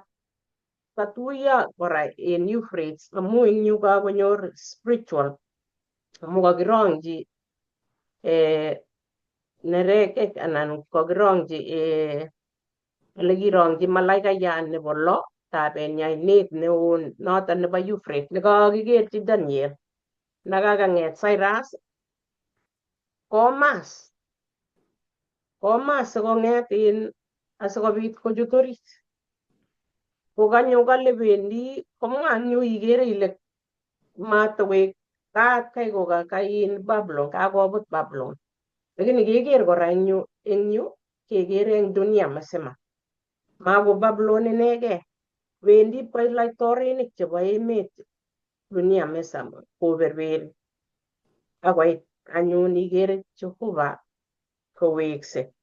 katuiyo kora en Euphrates amu eng yu kakonyor spiritual amu kakirongchi nerekek anan kakirongchi ole kirongchi malaikayat nebo lo tabenyi ainet neo noton nebo Euphrates nekakikerchi Daniel nekakang'et Cyrus komas komas sikong'et in asikobit kochut orit kokanyo kale bendi komwa eng yu ikere ile matowek katkai koka in Babylon kakobut Babylon. Lakini keker kora eng yu kekere eng dunia mzima. Mako Babylon inegei, wendi ipkoit laitorinik chebo emet dunia mzima koberberi akoit anyun ikere Jehova kowekse.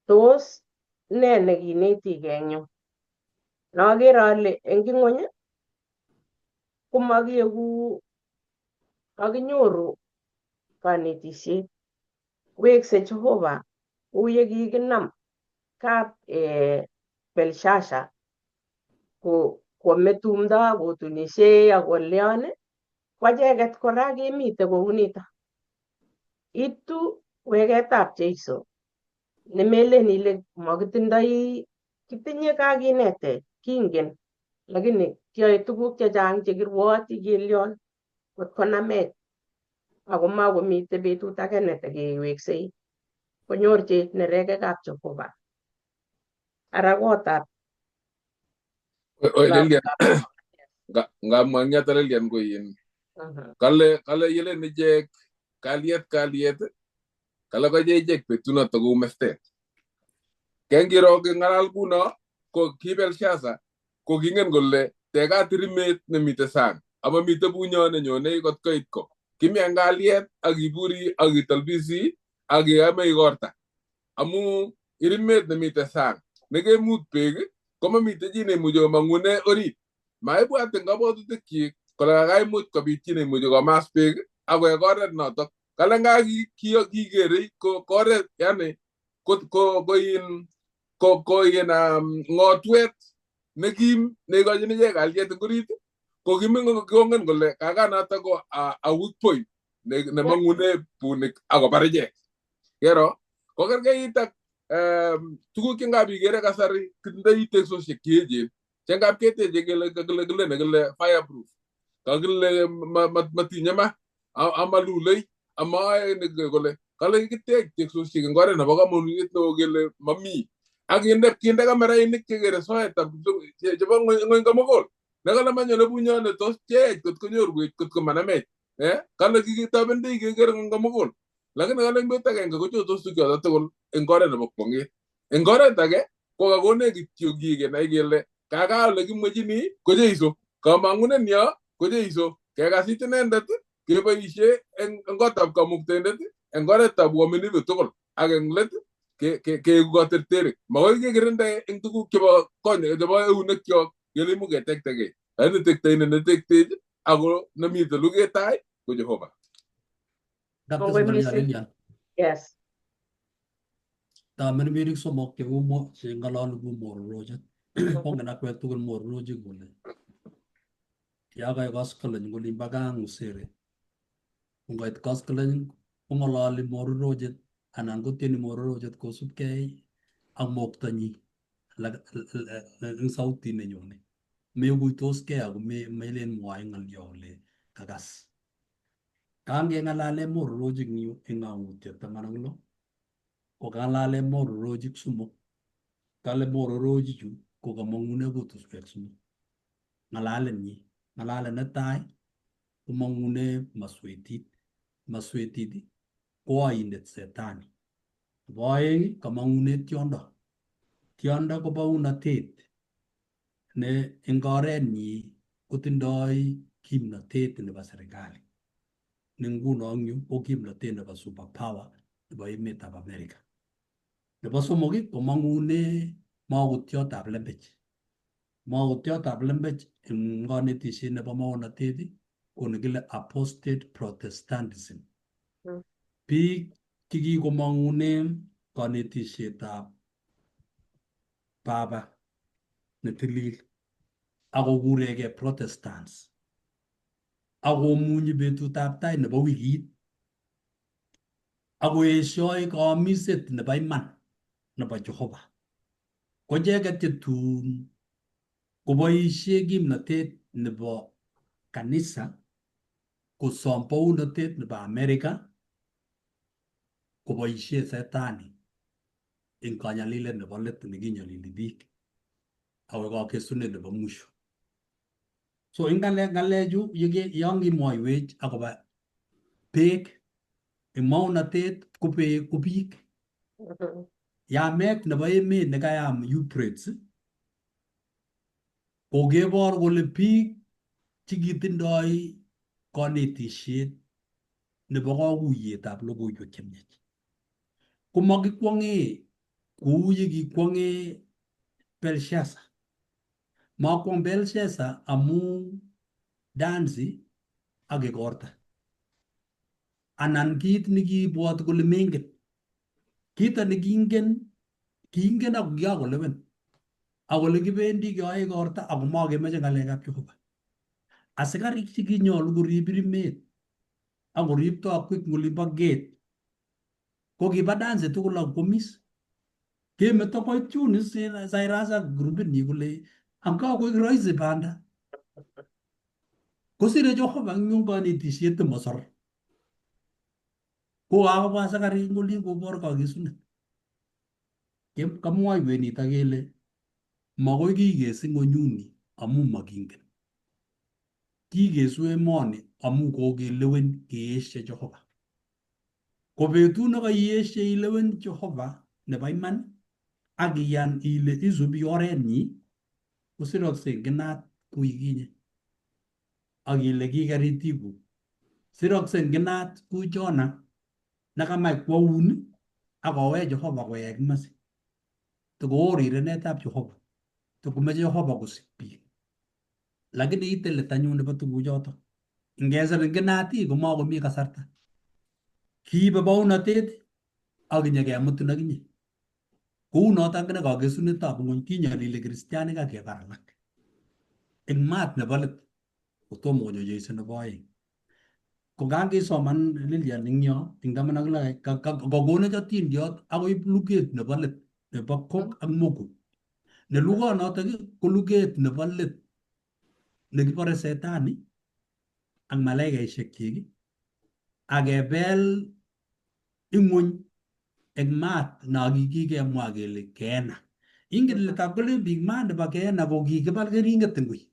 Tos ne nekinetigei eng yu? Noker ale eng ing'wony komakieku makinyoru kanetisiet. Wekse Jehova kou yekikinam kap Belshazar ko kwame tumdo kotunishe ak kolyon, ko acheket kora kemite kounito. Itu weketab Jeiso nemelen ile makitindoi, kitinye kakinetech, kingen, lakini kiyoe tuguk chechang chekirwoti kelyon kot konamech ako makomite betut age netekeweksei konyorchech nerekekab Jehova. Ara kotab Lilian, ngamwa eng yoto Lilian ko in kale yelen ichek kalyet kalyet, kale koche ichek betunoto kou mestet. Kengiro keng'alal kuno ko ki Belshazzar ko kingen kole tekat irimet nemite sang amamite bunyo nenyone kot koit ko. Kimi eng kalyet ak iburi ak itolbisi ak iame igorta. Amu irimet nemite sang nekemut beek komamite chi neimuchi komang'une orit. Maibwat eng kabwatutikyik kole kakaimuch kobit chi neimuchi komas beek akoek oret notok. Kale nga kikerei ko oret yani ko in ng'otwet nekim neikochin ichek kalyet eng orit ko kongen kole kakanoto ko a weak point nemong'une bunik akobar ichek. Kero kokerkeit ak tuguk che ngap ikere kasari kitindoi teksosiek cheechen che ngap keteche kele kile kile nekile fireproof, kakile matinye ma amalulei amae kole kale kitech teksosiek eng oret nebo komonutiet neo kele mami ak kinde kamerainik chekere soetab chebo ng'wony komugul nekale manyone bunyone tos cheech kot konyorwech kot komanamech, kale kikitobendei kekere ng'wony komugul, lakini kale eng betut agenge kochotos tukchoto tugul eng oret nebo kwong'et. Eng oret age ko kakonech kityo kenai kele kaka ole kimwechini ko Jeiso, kamang'unet nyo ko Jeiso, kekasit inendet keboisie eng kotab kamuktaindet eng oretab uaminifu tugul ak eng let keeku katerterik. Makoi kekirinde eng tuguk chebo chebo eunekyok kele imuch ketektegei, lakini tektoindet netektech ako nemite luget tai ko Jehova. Kates Lilian. Yes. Tamirmirik somok cheu cheng'ololi kou mororochik. Kongen akwek tugul mororochik kole ya koit koskoleny kolimbo Kang'usere. Ngoit koskoleny kong'ololi mororochet anan kotieni mororochet kosubkei ak moktonyi eng sautit nenyone. Meguitoskei ako melen mwoe ng'olyo kole kakas. Kangeng'alale mororochik eng yu eng ang'utiet 16 ko kang'alale mororochik somok. Kale mororochichu ko kamang'une kutuswek somok. Ng'alalenyi, ng'alalet netai komang'une maswetit. Maswetit ko oindet setani. Nebo oeng kamang'une tiondo. Tiondo ko bounotet ne eng orenyi kotindoi kimnotet nebo serikali. Ne nguno eng yu ko kimnotet nebo super power nebo emetab America. Nebo somok komang'une mogutyotab lembech. Mogutyotab lembech eng konetisiet nebo maonatet ko nekile apostate Protestantism. Biik chekikomang'une konetisietab Papa netilil akokuregei Protestants akomunyi betutab tai nebo wikit akoesioi kaomiset nebo iman nebo Jehova. Ko icheket chetun koboisie kimnotet nebo kanisa kosom bounotet nebo Amerika koboisie setani eng kanyalilet nebo let nekinyolili biik akoi kakesunet nebo mwisho. So eng ng'alechu yon kimwoiwech akobo beek Eng maonatet ko beek ko biik. Yamet nebo emet nekayam Euphrates kokebor kole biik chekitindoi konetisiet nebo kakuyetab logoiwek chemiach. Komakikwong'e kou yekikwong'e Belshazzar. Makwong Belshazzar amu dansi ak igorta anan kit nekiibwoti kole mengen. Kito nekingen, kiingen ako kikakolewen akole kibendi keyoe igorta ako makemoche ng'alekab Jehova. Asikarik chekinyolu korib emet akorib tokwek eng olimbo gate ko kiba dansi tugul ak kwomis. Kemeto koit Tunis Cyrus ak grupit nyi kole angakoek rahisi banda. Kosire Jehova eng yun konetisiet nemosor. Ko kakobwa asikarik eng olin kobor kakisunet. Kamwa wenita kele makoi kikes ng'onyuni amu makingen. Kikesu emoni amu kokelewen keeshe Jehova. Ko betut nekaieshe ilewen Jehova nebo iman ak iyan ile isubi orenyi kosirokse nginat kuikinye ak ile kiker itikuk. Sirokse nginat ku Jona nekamach kwoun ak kowech Jehova koyai kimasi. Tokoo rirenetab Jehova. Tokomeche Jehova kosik biik. Lakini ite let anyun nebo tuguchoto. Ngesir nginat komakomi kasarta. Kiibe baunatet ak kinyekemutin akinye. Kou noto akine kakesunetab ng'ony kinyalili kristianik ak kebar alak. Eng maat nebo let kotomo konyo Jesu nebo oeng. Ko kangisoman Lilian eng yo eng 16 kakonech atindiot akoib luget nebo let nebo Gog ak Magog. Ne lugonotok ko luget nebo let nekibore setani ak malaikaisiekchik ak kebel ing'wony eng maat no kikikemwa kele Gehenna. Ingen ile tab kolen biik maat nebo Gehenna ko kikibal keringet eng wui.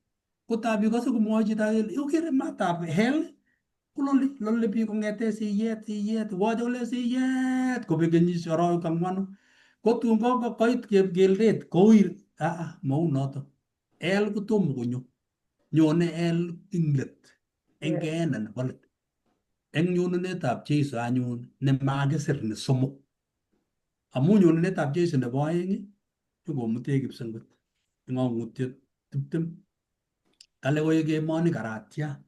Ko tab ikose komwoe chito age kele okere maatab hell kolole lole biik kong'ete siyet siyet woche kole siyet kobek kenyisiek arawek ang'wanu. Ko tun koit keldet kowir aa mou noto. Hell kotomo konyo. Nyone hell eng let eng Gehenna nebo let. Eng nyonunetab Jesu anyun nemakisir ni somok. Amu nyonunetab Jesu nebo oeng nyokomutech kipsengwet eng ang'utiet 20. Kale koek emoni karatia.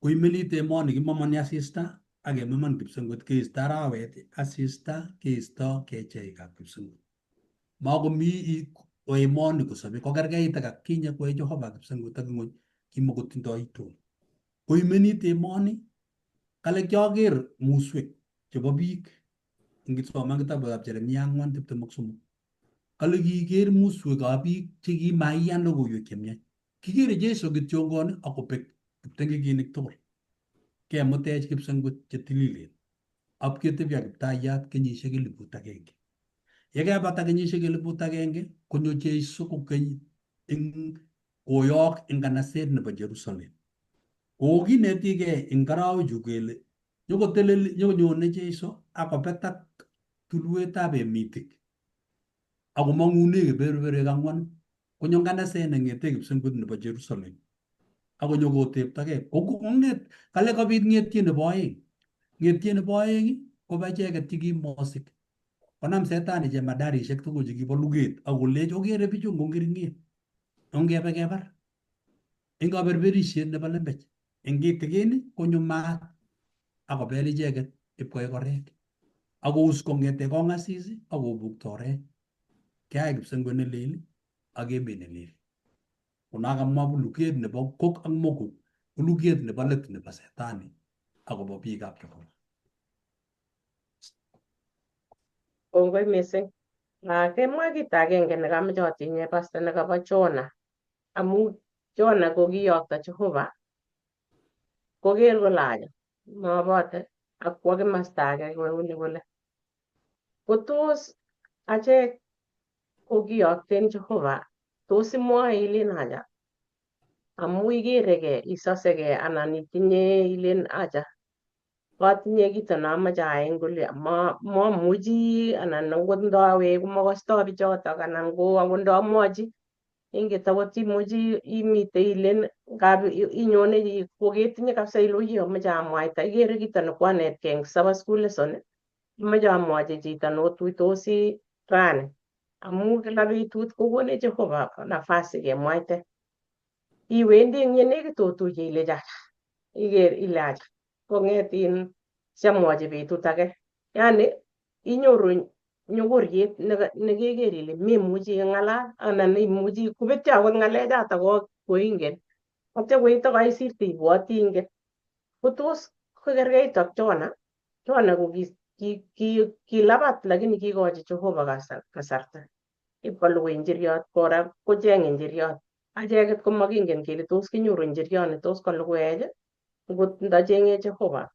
Koimelit emoni kimomoni asista ak kemomon kipsengwet keisto arawet asista keisto kecheikab kipsengwet. Makomi emoni kosobe kokerkeit ak atkinye koe Jehova kipsengwet ak ng'wony kimokotindoi iton. Koimenit emoni kale kioker muswek chebo biik ngisoman kitabutab Jeremia 4:23. Kale kiker muswekab biik chekimaiyan logoiwek chemiach. Kikere Jesu kityongon ak kobek kipteng'ekinik tugul. Kemutech kipsengwet chetililen ak ketebi ak kiptayat kenyisiek 1000. Yekebata kenyisiek 1000 konyo Jesu kokeny eng koyok eng kanaset nebo Jerusalem. Kokinetigei eng arawechu kele nyokoteleli nyokonyone Jesu akobetak tulwetab emitik akomong'une kebeberwek ang'wanu konyo nganaset neng'ete kipsengwet nebo Jerusalem akonyo koteptogei kong'et kale kabit ng'etiet nebo oeng. Ng'etiet nebo oeng koba icheket chekimosik. Konam setani chemadarishek tugul chekibo luget akolech okere bichu ngong'ering'en. Ongebe kebar. Eng kaberberisiet nebo lembech. Eng kitikin konyo maat akobel icheket ipkoek orek. Akous kong'ete kong'asis akobukto orek. Keai kipsengwet nelel ak emet nelel. Konakamwa luget nebo Gog ak Magog ko luget nebo let nebo setani akobo biikab Jehova. Kongoi mising. Kemwa kit agenge nekamoche atinye pastor nekobo Jona. Amu Jona kokiyokto Jehova koker kole aja mobote ak kwo kimasta age kouni kole. Ko tos achek kokiyokten Jehova tos imwoe ilen aja amu ikereke isoseke anan itinye ilen aja Kotinye kito nomoche ayai eng oli mamuchi anan akot ndowe komokosto bichotok anan ko akot ndomwochi inget akot imuchi imite ilen ngap inyone koketinye kabisa ile uye amoche amwaita ikere kito nekwanetkei eng Sabbath school lesson imoche amwochi chito notuitosi rani amu kila betut kokonech Jehova nafasi kemwaite. Iwendi eng yenekit otuye ile acha iker ile acha kong'et in siamwochi betut age. Yani inyoru nyokoriet nekeker ile memuchi ing'alal anan imuchi kobetyo akot ng'alechato koingen. Atya koite kaisirte ibwoti ingen. Ko tos kokerkeit ak Jona, Jona ko kilabat lakini kikochi Jehova kasarta. Ipkolugui injiriot kora kocheng injiriot. Acheket komokingen kele tos kinyoru injiriot netos koluguech ngot ndacheng'e Jehova.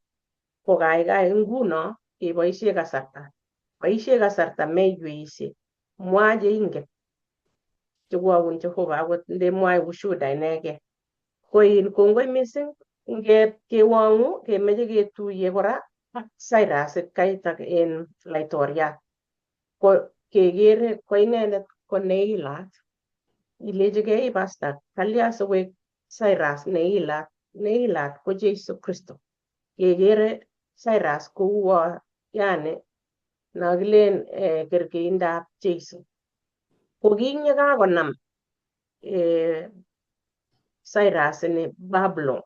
Ko kaikai nguno keboishe kasarta. Boishe kasarta meiweishe. Mwa cheingen chekwoun Jehova akot ndemwae ushuda inegei. Ko in kongoi mising kewong'u kemeche ketuiye kora ak Cyrus kaitak en laitoriat. Ko kekere ko inendet ko neilat. Ilechigei pastor kalya sikoek Cyrus neilat. Neilat ko Jesu Kristo. Kekere Cyrus kouwo yani nokilen kerkeindab Jesu. Ko kin yekakonam Cyrus ini Babylon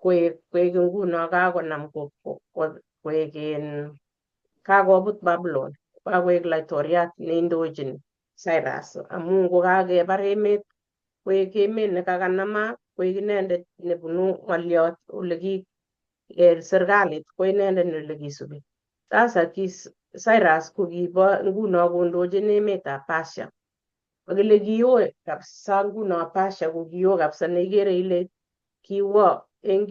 koek nguno kakonam koek in kakobut Babylon kakoek laitoriat neindochin Cyrus amun kokakebar emet koek emet nekakanamak koek inendet nebunu ng'oliot oleki serikalit ko inendet olekisubi. Sasa Cyrus ko kibo nguno kondochin emetab Persia. Akile kioo kabisa nguno Persia ko kioo kabisa neikere ile kiwo eng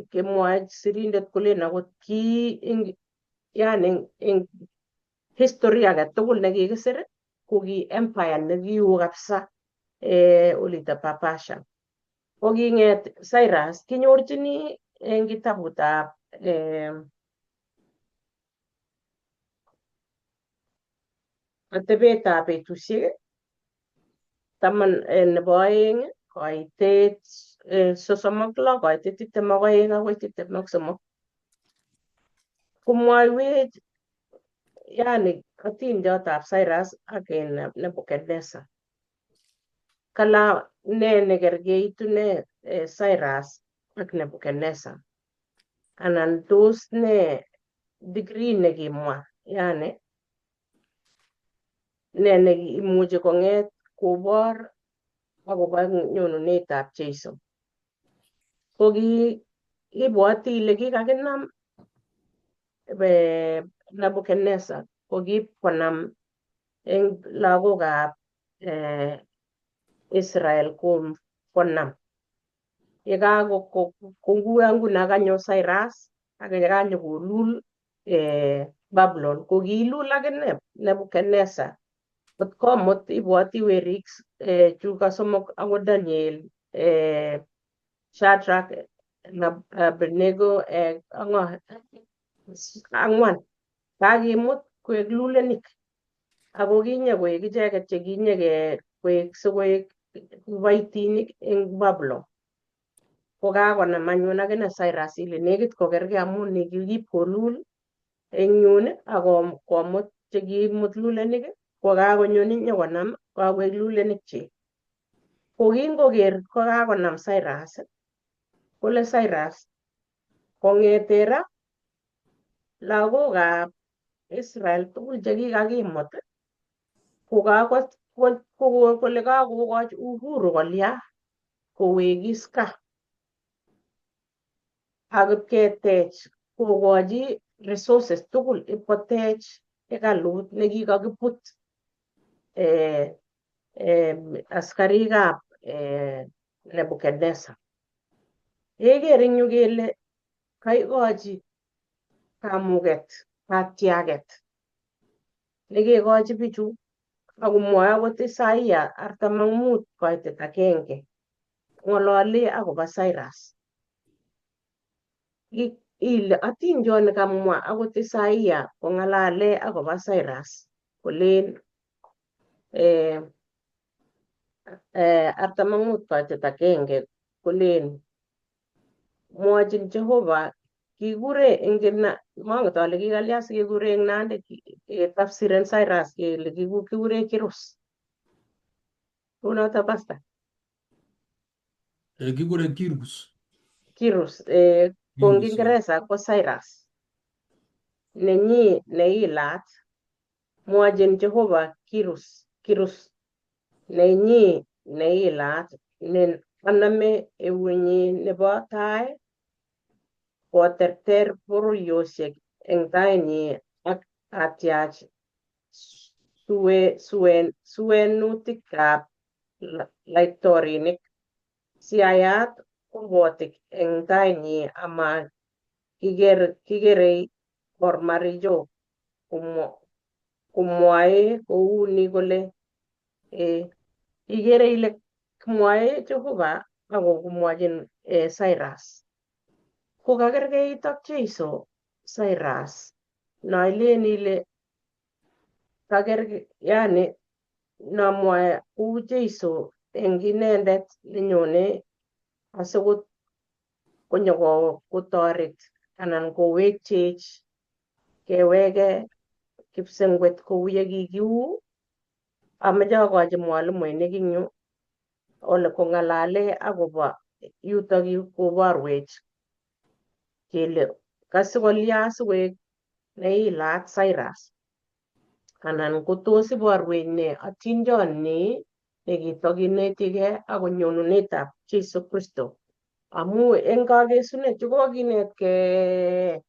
kemwoe sirindet kolen akot ki eng yani eng history age tugul nekikisir ko ki empire nekioo kabisa olito bo Persia. Ko king'et Cyrus kinyorchini eng kitabutab atebetab betusiek taman nebo oeng koitet 36 koitet 22 akoi 23. Komwoiwech yani atindiotab Cyrus ak Nebuchadnezzar. Kala ne nekergeitu ne Cyrus ak Nebuchadnezzar. Anan tos ne degree nekimwa yani ne neimuchi kong'et kobor akobo nyonunetab Jesu. Ko ki ibwoti ile kikakinam Nebuchadnezzar ko konam eng lagokab Israel konam. Yekakonguyo nguno kanyo Cyrus ak yekanyo kolul Babylon ko kiilul akine Nebuchadnezzar. Kot komut ibwoti werik chuka somok akot Daniel, Shadrach, Abednego, ang'wan kakimut koek lulenik ako kinye koek icheket chekinye koek sikoek kiboitinik eng Babylon. Ko kakonam anyun akine Cyrus ile nekit kokerkei amun nikikip kolul eng yun ak komut chekimut lulenik ko kakonyo nyokonam kakoek lulenik chik. Ko kingoker ko kakonam Cyrus kole Cyrus kong'ete ra lagokab Israel tugul chekikakimut ko kole kakokochi uhuru kolya kowekis gaa ak ipketech kokochi resources tugul ipkotech hekalut nekikakibut askarikab Nebuchadnezzar. Keker eng yu kele kaikochi kamuket katiaket nekekochi bichu akomwoe akot Isaiah 45 koitet 1 ng'olole akobo Cyrus. Ile atindiot nekamwa akot Isaia kong'alale akobo Cyrus kolen eh, 45 koitet 1 kolen mwochin Jehova kikure eng manget ale kikalya sikekure eng Nandi ketafsiren Cyrus kele kikure Kirus. Kunoto, Pastor. Kikure Kirus. Kirus ko eng Kirus. Kiingereza ko Cyrus nenyi neilat mwochin Jehova Kirus, Kirus nenyi neilat ne aname eunyi nebo tai koterter bororiosiek eng tainyi ak atyach suenutikab laitorinik siayat kurgotik eng tainyi ama kikerei kormaricho komwae kouni kole ikere ile mwae Jehova ako komwochin Cyrus ko kakerkeit ak Jeiso Cyrus noilen ile kaker yani nomwoe kou Jeiso eng inendet nenyone asikot konyo kotoret anan kowekchech keweke kipsengwet kou ye kikiu. Ameche akochi mwalimuinik eng yu ole kong'alale akobo yutok yu koborwech kele kasikolya sikoek neilat Cyrus anan kotos iborwech ne atindiot ni nekitokinetigei ak konyonunetab Jesu Kristo amu eng kakesunet chekokinetkei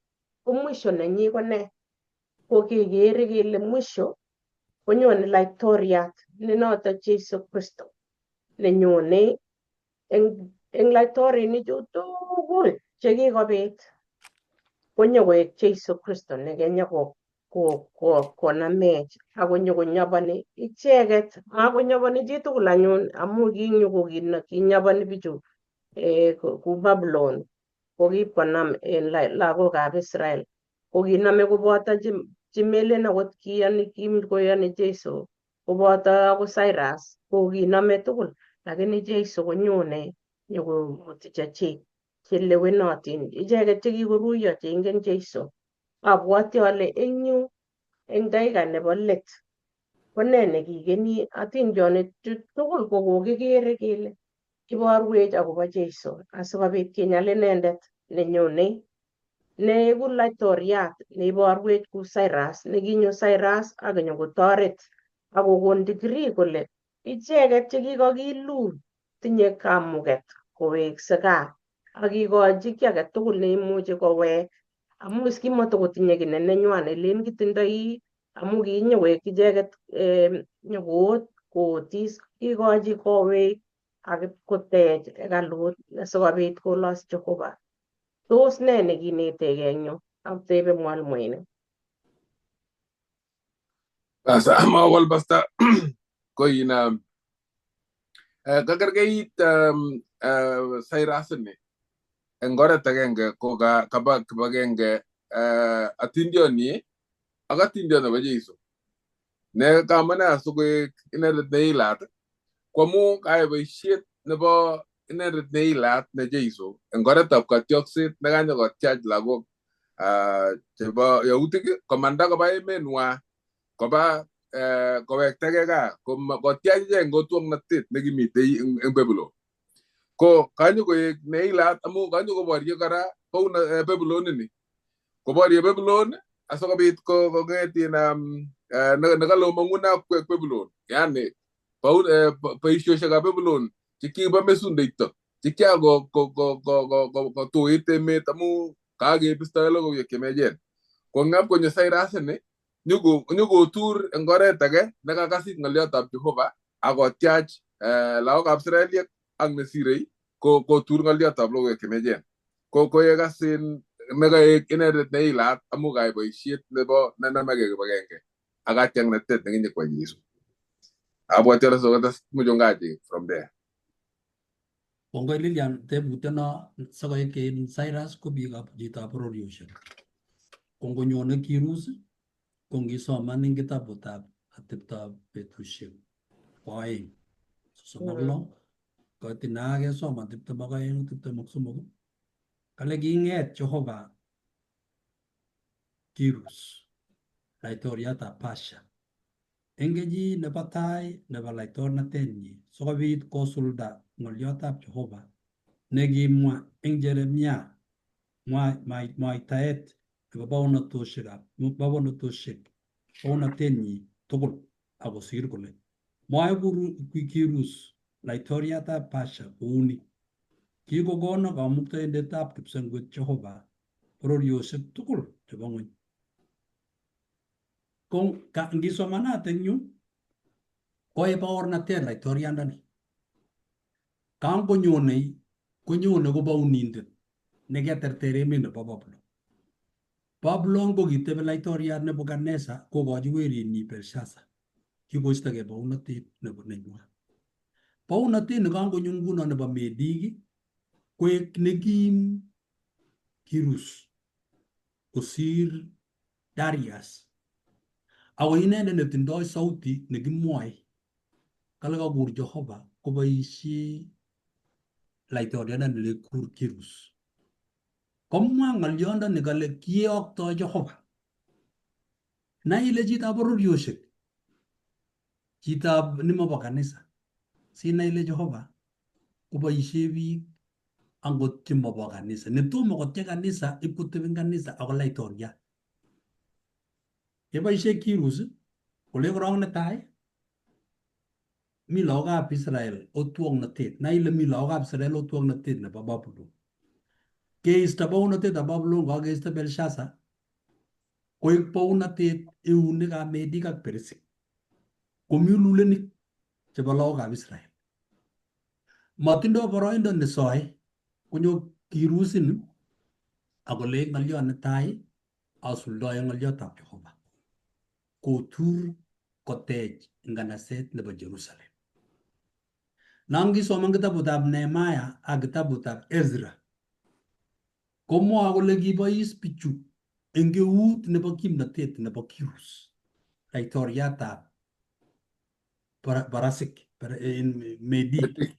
ko mwisho nenyi ko ne? Ko kekere kele mwisho konyone laitoriat ne noto Jesu Kristo nenyone eng laitorinichu tugul chekikobit konyokoek Jesu Kristo nekenyo konamech akonyokonyoboni icheket makonyoboni chitugul anyun amu kinyo kinyoboni bichu ku Babylon kokipkonam en lagokab Israel kokinome koboto chemelen akot kiyoni koyoni Jesu koboto akot Cyrus kokinome tugul lakini Jesu konyone nyokomuti chechik chelewenotin icheket chekikoruiyo cheingen Jesu. Abwoti ale eng yu eng dakika nebo let ko ne nekikeni atindionik tugul ko kokikere kele iborwech akobo Jesu asikobit kinyal inendet nenyone neiku laitoriat neiborwech ku Cyrus nekinyo Cyrus akonyokotoret akokon degree kole icheket chekikakilul tinye kamuket kowekse gaa akikochi kiy agetugul neimuchi kowek amu is kimatakotinye kiy ne nenywan elen kitindoi amu kinyowek icheket nyokoot kootis kikochi kowek ak kotech hekalut asikobit kolos Jehova. Tos ne nekinetegei eng yu? Atebe mwalimuinik. Sasa mawal basta ko ina kakerkeit Cyrus ni eng oret agenge ko kaba kibagenge atindioni ak atindiot nebo Jesu ne kamane asikoek inendet neilat ko amu kayai boisiet nebo inendet neilat ne Jesu eng oretab kotyokset nekanyokotyach lagok chebo Yautik komanda koba emenwa koba kowektage gaa kotyach ichek eng otwoknotet nekimitei eng Babylon ko kanyokoek neilat amu kanyokoborye kora kou Babylon ini koborye Babylon asikobit kong'et in nekalo mang'unap kwek Babylon yani boisioshekab Babylon chekibo mesundeito chekia kotuit emet amu kakebistoe logoiwek chemiachen ko ngap konyo Cyrus ini nyokotur eng oret age nekakasit ng'oliotab Jehova akotyach lagokab Israeliek ak nesirei kotur ng'oliotab logoiwek chemiachen ko koek as in nekaek inendet neilat amu kayai boisiet nebo nenamegei kibagenge ak katiaknatet nekinyekwai Jesu. Abwati ale sokotes mchungaji from there. Kongoi Lilian tebutyono sikoik in Cyrus ko biikab chitab bororiosiek. Ko ngonyone Kirus ko ngisoman eng kitabutab ateptoab betusiek 2 36 kotina kesoman 22 23 kale king'et Jehova Kirus laitoriatab Persia eng kenyit nebo tai nebo laitornatenyi sikobit kosulda ng'olyotab Jehova nekimwa eng Jeremia mwaitaet nebo baonatoshek baonatenyi tugul akosir kole mwae Kirus laitoriatab Persia kouni kikokono kamuktaindetab kipsengwet Jehova bororiosiek tugul chebo ng'weny. Ko ngisomanat eng yu koe baornatet laitoriandani. Kangonyone konyone ko baunindet neketerter emet nebo Babulon. Babulon ko kitebi laitoriat Nebukadnezar kokochi werinyi Belshazzar. Kikoistogei baunatet nebo nenywan. Baunatet nekangonyo nguno nebo Medik koek nekim Kirus kosir Darius. Ako inendet netindoi sauti nekimwoe kale kakur Jehova koboisie laitoriandani nekikur Kirus. Komwa ng'olyondoni kale kiyoktoi Jehova. Nai ile chitab bororiosiek, chitab nemobo kanisa, sinai ile Jehova koboisie biik angot chemobo kanisa. Netomo kotyech kanisa ipkotebi eng kanisa ako laitoriat. Yeboisie Kirus kole korong netai mi lagokab Israel otwoknotet. Nai ile mi lagokab Israel otwoknotet nebo Babulon. Keisto bounotetab Babulon kakeisto Belshazzar koik bounotet eunikab Medik ak Persik. Komi lulenik chebo lagokab Israel. Matindo boroindo nesoe konyo Kirus ini akolech ng'olyot netai asuldoe ng'olyotab Jehova. Kotur kotech nganaset nebo Jerusalem. Nangisoman kitabutab Nehemiah ak kitabutab Ezra komwoe kole kibois bichu eng eut nebo kimnatet nebo Kirus laitoriatab Barasik Medik.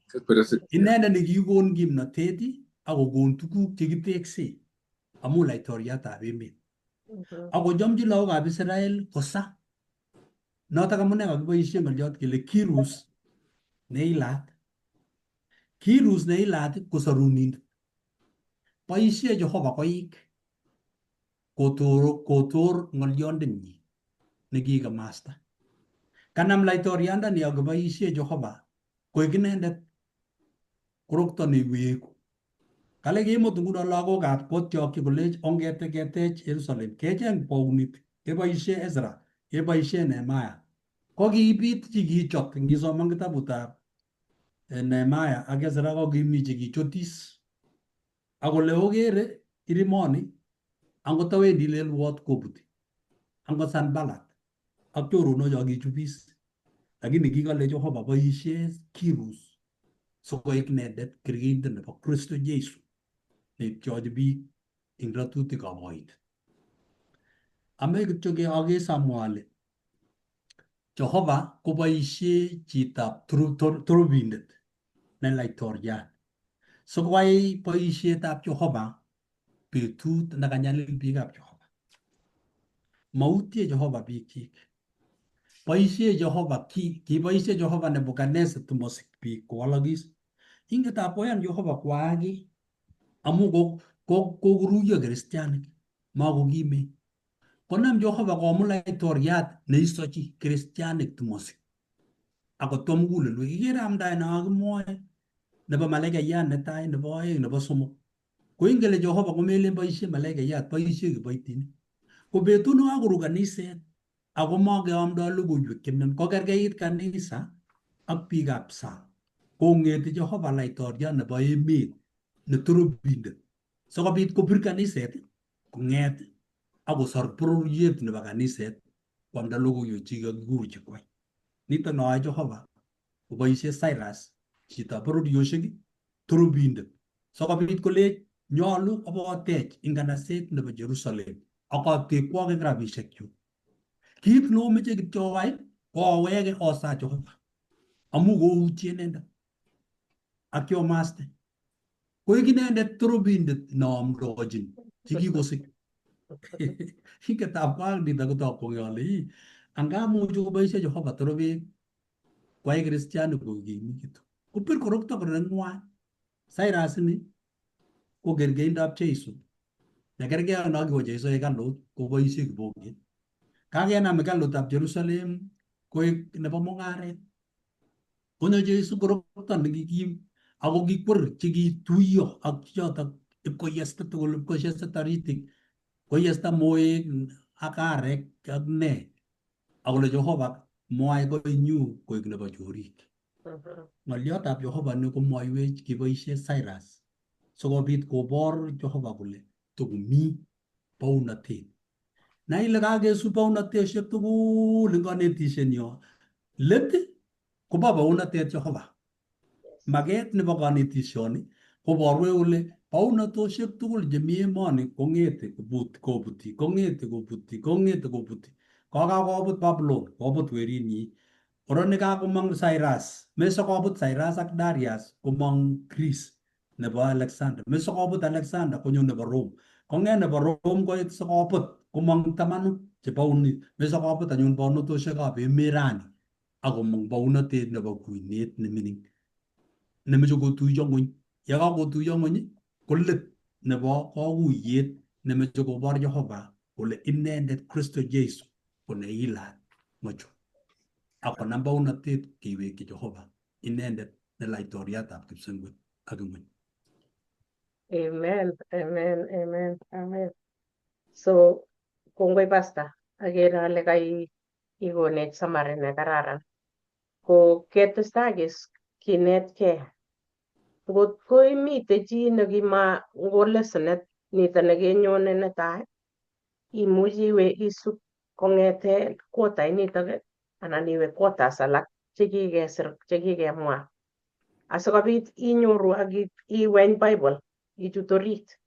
Inendet nekikon kimnatet akokon tuguk chekitekse amu laitoriatab emet. Akochomchi lagokab Israel kosa. Notok amune kakiboisie ng'olyot kele Kirus neilat. Kirus neilat ko sorunindet. Boisie Jehova koik kotor ng'olyondenyi nekikamasta. Kanam laitoriandani akoboisie Jehova koik inendet korokto neiweku. Kale kemut nguno lagokab kotyokyi kolech ongete ketech Jerusalem kecheng bounit keboisie Ezra keboisie Nehemiah. Ko kibit chikichot ngisoman kitabutab Nehemiah ak Ezra ko kimi chikichotis. Akole okere irimoni angot awendi lelwot kobuti. Angot Sanballat ak choronok cho kichubis. Lakini kikale Jehova boisie Kirus sikoik inendet kirkindet nebo Kristo Jesu neipchochi biik eng ratutikab oit. Ame kityo akese amwa ale Jehova koboisie chitab torobindet ne laitoriat sikoyai boisietab Jehova betut nekanyalil biikab Jehova. Mautie Jehova biikchik. Boisie Jehova kiboisie Jehova Nebukadnezar tumosik biik kowalakis. Ingetab koyan Jehova kwaaki amu kokoruiyo kristianik makokimen. Konam Jehova komut laitoriat neisochi kristianik tumosik. Akotwo mugulelwek. Ikere amdaet nekakimwoe nebo malaikayat netai, nebo oeng, nebo somok. Ko ingen Jehova komelen boisie malaikayat, boisie kiboitinik. Ko betut nekakoru kaniset ako makeamdoi logoiwek chemiach kokerkeit kanisa ak biikab sang. Kong'eti Jehova laitoriat nebo emet netorobindet sikobit kobir kaniset kong'et akosor bororiet nebo kaniset kwamda logoiwek chekakikur chekwai. Nitok noyoe Jehova koboisie Cyrus chitab bororiosiek Torobindet sokobit kolech nyolu obotech inganaset nebo Jerusalem ak atekwokik rabishekyuk. Kit nomeche kityo owai ko oweke osa Jehova amu koutye inendet ak kiomaste. Koik inendet torobindet neomdochin chekikosik. Inget ab nito kotokwonge ale ii angamuchi koboisie Jehova torobet kwai kristianik kokimikitu. Kopir korokto neng'wan. Cyrus ini ko kerkeindab Jesu. Nekerkei ak no kiwo Jesu hekalut koboisie kibokit. Kakenam hekalutab Jerusalem koik nebo mung'aret. Konyo Jesu korokto nekikim ako kikwer chekituiyo ak chotok ipkoyesta tugul, ipkoyesta taritik, koyesta moek ak arek ak ne. Akole Jehova moai koinyu koik nebo chorik. Ng'oliotab Jehova ni komwoiwech kiboisie Cyrus sikobit kobor Jehova kole tokomi bounotet. Nai ile kakesub bounotosiek tugul eng konetishenyo. Let kobo bounotet Jehova. Maket nebo konetishoni koborwech kole bounotosiek tugul chemi emoni kong'ete kobuti, kong'ete kobuti, kong'ete kobuti. Kokakobut Babylon, kobut werinyi. Oro nekakomong Cyrus, mesokobut Cyrus ak Darius komong Greece nebo Alexander. Mesokobut Alexander konyo nebo Rome. Kong'et nebo Rome koit sikobut komong tamanu chebouni. Mesokobut anyun bounotosiekab emet rani akomong bounotet nebo kuinet nemining nemeche kotuiyo ng'weny. Yekakotuiyo ng'weny ko let nebo kakuyet nemeche kobor Jehova kole inendet Kristo Jesu ko neilat ng'ochu. Akonam bounotet kewekyi Jehova inendet ne laitoriatab kipsengwet ak ng'weny. Amen, amen, amen, amen. So, kongoi pastor, akere ale kai ikonech summary nekararan. Ko ketestai kinetkei. Ngot ko imite chi nekima ngo lessonet nito nekenyone netai, imuchi iwe isub kong'ete quarter initok anan iwe quarters alak chekikesir chekikemwa. Asikobit inyoru ak iweny Bible ichut orit.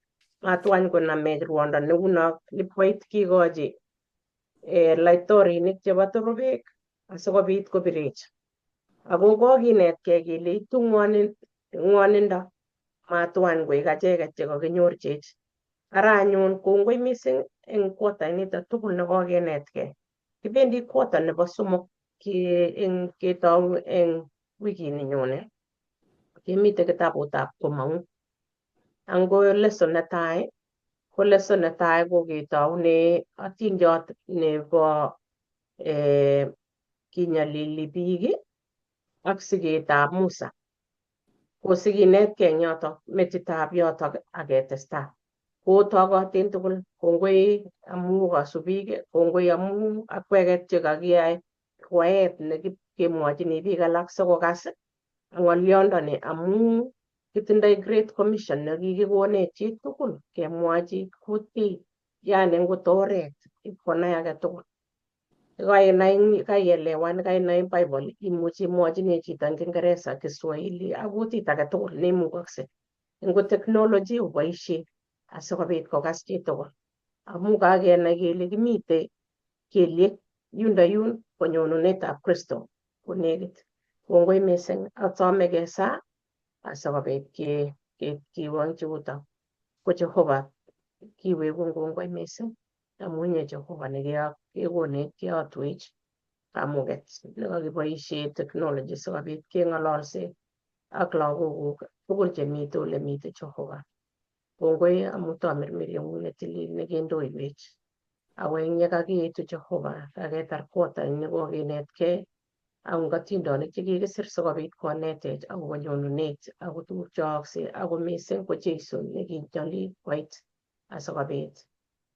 Matwany konamech ruondo neuno ipkoit kikochi laitorinik chebo torobek asikobit kobirech. Ako kokinetkei kele itu ng'wonindo matwan koik acheket chekakinyorchech. Ara anyun kongoi mising eng quarter inito tugul nekokenetkei. Kibendi quarter nebo somok eng ketou eng wikini nyone. Kemite kitabutab Komong'u. Ango lesson netai, ko lesson netai ko ketoune atindiot nebo kinyalili biik ak siketab Musa. Ko sikinetkei eng yotok metitab yotok ak ketestai. Kotokotin tugul kongoi amu kasubik, kongoi amu akweket chekakiyai rwaet nekemwochini biik alak sikokas ng'oliondoni amu kitindoi Great Commission nekikikonech chitugul kemwochi kutit, yani ngot oret ipkonai age tugul. Kainai, kaielewan, kainai Bible, imuchi imwochini chito eng Kiingereza, Kiswahili ak kutit age tugul neimukokse. Ngo technology oboisie asikobit kokas chitugul. Amu kakenai kele kimite kelyek yundo yun konyonunetab Kristo konekit. Kongoi mising, asome kesaa asikobit kiwongchi yuto. Ko Jehova kiwekun kongoi mising amu inye Jehova nekekonech keyotwech kamuket nekakiboisie technology sikobit keng'ololse ak lagokuk tugul chemite ole mite Jehova. Kongoi amu tamirmirieng'ung netilil nekendoiwech. Ako eng yekakiitu Jehova, kaketar quarter nekokinetkei ak atindonik chekikisir sikobit konetech akobo nyonunet ako tuguk cheyookse ako mising ko Jesu nekinyolil koit asikobit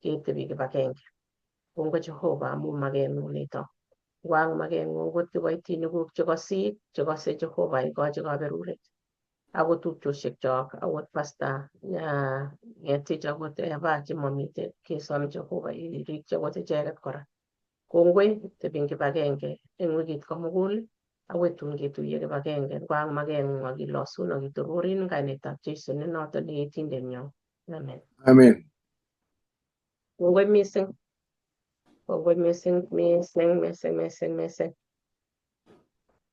ketebi kibagenge. Kongoi Jehova amu makeng'ung nito. Ngwang makeng'ung kot kiboitinikuk chekasit chekose Jehova ikochi kaberuret. Ako tupchosiek chok, akot pasta Ngetich, akot Eva chemomite kesom Jehova irikyi akot icheket kora. Kongoi tebin kibagenge eng wikit komugul. Akoi tun ketuiye kibagenge koak makeng'ung ak ilosun ak itorurin eng kainetab Jesu ne noto ne Yetindenyo. Amen. Amen. Kongoi mising. Kongoi mising, mising, mising, mising, mising.